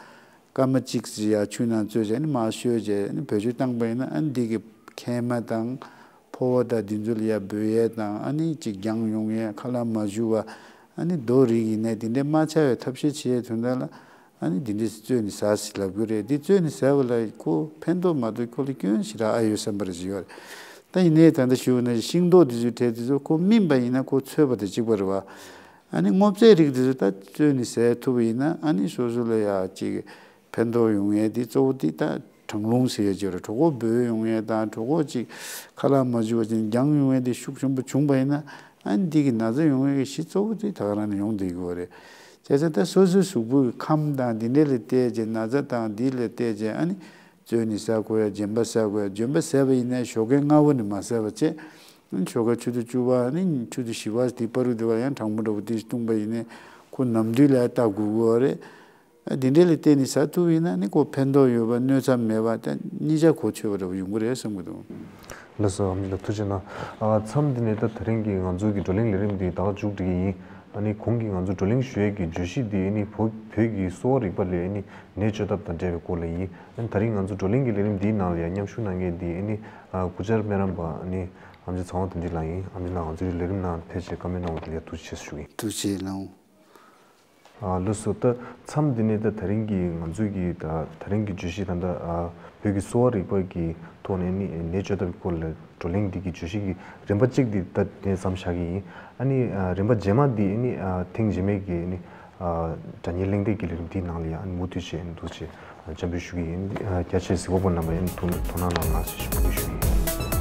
སྐར་མ་གཅིག་ཙམ་ཡར་ཆུ་ནང་བཙོས་བྱས་ནི་མར་བཤོས་བྱས་ནི་བེད་སྤྱོད་བཏང་པ་ཡིན་ན་ཨ་ནི་འདི་གི་མཁལ་མ་དང་ཕོ་བ་དང་འདི་ཚོ་ལ་ཡར་སྦོས་ཡས་དང་ཨ་ནི་ཅིག་རྒྱང་ཡོང་ཡས། ཁ་ལག་མ་ཞུ་བ་ཨ་ནི་རྡོ་རིགས་ཡིན་ནའི་དེ་འདྲས་མ་ཆགས་པའི་ཐབས་ཤེས་བྱེད་ཡས་དོན་དག་ལ་ཨ་ནི་འདི་འདྲས་བཙོས་ནས་ཟ་ཟེར་ལབ་ཀྱི་རེད། འདི་བཙོས་ནས་ཟ་བ་ལ་ཁོ་ཕན་ཐོགས་མ་གཏོགས་ཁོ་ལ་སྐྱོན་ཞེ་དྲག་ཨ་ཡོད་བསམ་པ་རེ་ཞིག་ཡོད་རེད། ད་ཡིན་ནའི་ད་ལྟ་ཞུ་བ་ནང་བཞིན་ཤིང་ཏོག་འདི་ཚོའི་གྲས་དེ་ཚོ་ཁོ་སྨིན་པ་ཡིན་ན་ཁོ་ཚོས་པ་དང་གཅིག་པ་རེད་བ། ཨ་ནི་སྔོ་ཚལ་རིགས་དེ་ཚོ་ད་བཙོས་ནས་ཟས་ཐུབ་པ་ཡིན་ན་ཨ་ནི་སོ་སོ་ལ་ཡ་ཅིག་ཕན་ཐོགས་ཡོང་ཡས་དེ་གཙོ་བོ་དེ་ད་གྲང་རླུང་ཟེར་ཡས་ཅིག་རེད། གྲོད་ཁོག་སྦོས་ཡོང་ཡས་དང་གྲོད་ཁོག་ཅིག་ཁ་ལག་མ་ཞུ་བ་ཅིག་རྒྱང་ཡོང་ཡས་དེ་ཤུགས་ཆེན་པོ་བྱུང་པ་ཡིན་ན་ཨ་ནི་འདི་གི་ན་ཚ་ཡོང་ཡས་ཀྱི་གཞི་གཙོ་བོ་དེ་ད་ག་རང་ནས་ཡོང་བསྡད་ཀྱི་ཡོད་རེད། བྱས་ཙང་ད་སོ་སོའི་གཟུགས་པོའི་ཁམས་དང་འདི་འདྲས་ལ་བལྟས་བྱས་ན་ཚ་དང་འདི་ལ་བལྟས་བྱས་ཨ་ནི། བཙོས་ནས་ཟ་དགོས་ཡ། རྗེན་པ་ཟ་དགོས་ཡ། རྗེན་པ་ཟས་པ་ཡིན་ན་ཞོགས་ཀའི་སྔ་པོ་ནས་མ་ཟས་པ་བྱས། ཞོགས་ཀའི་ཆུ་ཚོད་བཅུ་པ་ནས་ཆུ་ཚོད་བཞི་པ་དེ་བར་དུ་དེ་བ་ཡང་གྲང་མོ་འདྲ་པོ་དེ་བཏུངས་པ་ཡིན་ནའི་ཁོ་ནམ་དུས་ལ་ལྟ་དགོས་ཀྱི་ཡོད་རེད། དེ་འདྲས་ལ་བརྟེན་ནས་ཟ་ཐུབ་ཡིན་ན་ནི་ཁོ་ཕན་ཐོགས་ཡོད་པ་གནོད་འཚེ་མེད་པ་ད་གཉིས་ཆ་གོ་ཆོད་པ་འདྲ་པོ་ཡོང་གི་རེད་བསམ་གྱི་འདུག། ལགས་སོ། ཨ་མ་ལགས་ཐུགས་རྗེ་གནང་། ཨ། མཚམས་འདི་ནས་ད་དེ་རིང་གི་ང་ཚོའི་གི་བགྲོ་གླེང་ལས་རིམ་འདི་ད་ག་མཇུག་སྒྲིལ་གྱི་ཡིན། ཨ་ནི་གོང་གི་ང་ཚོ་བགྲོ་གླེང་ཞུ་ཡས་ཀྱི་བརྗོད་གཞི་འདི་ཨ་ནི་བོད་བོད་ཀྱི་གསོ་བ་རིག་པ་ལས་ཨ་ནི་ནད་བཅོས་ཐབས་དང་འབྲེལ་བའི་སྐོར་ལ་ཡིན། ཨ་ནི་དེ་རིང་ང་ཚོ་བགྲོ་གླེང་གི་ལས་རིམ་འདིའི་ནང་ལ་ཡང་མཉམ་ཞུགས་གནང་མཁན་འདི་ཨ་ནི་ཨ་སྐུ་བཅར་སྨན་རམས་པ་ཨ་ནི་ཨ་མ་ལགས་ཚེ་དབང་དོན་གྲུབ་ལགས་ཡིན། ཨ་མ་ལགས་ང་ཚོའི་ལས་རིམ་ནང་ཕེབས་བྱས་བཀའ་མོལ་གནང་བ་དེ་ལ་ཐུགས་རྗེ་ཆེ་ཞུ་ཡིན། ཐུགས་རྗེ་ཆེ་གནང་། ཨ། ལགས་སོ། ད་མཚམས་འདི་ནས་ད་དེ་རིང་གི་ང་ཚོའི་གི་ད་དེ་རིང་གི་བརྗོད་གཞི་ད་ལྟ་ཨ་བོད་ཀྱི་གསོ་བ་རིག་པ་གི་ཐོག་ནས་ནི་ནད་བཅོས་ཐབས་ཀྱི་སྐོར་ལ་བགྲོ་གླེང་འདི་གི་བརྗོད་གཞི་གི་རིམ་པ་གཅིག་འདི་ད་དེ་ནས་མཚམས་བཞག་གི་ཡིན། ཨ་ནི་ཨ་རིམ་པ་རྗེས་མ་འདི་ནི་ཨ་ཐེངས་རྗེས་མའི་གི་ནི་ཨ་དྲ་བརྙན་གླེང་སྟེགས་ཀྱི་ལས་རིམ་འདིའི་ནང་ལ་ཡང་ཨ་ནི་མུ་མཐུད་བྱས་ཨ་ནི་འདུག་ཅེས་ཨ་འཚམས་འདྲི་ཞུ་གི་ཡིན། ཨ་རྒྱ་ཆེ་གཟིགས་པ་པོ་རྣམ་པ་ཡང་ཐུགས་དོ་སྣང་གནང་རོགས་ཞེས་ཞུ་གི་ཞུ་གི་ཡིན།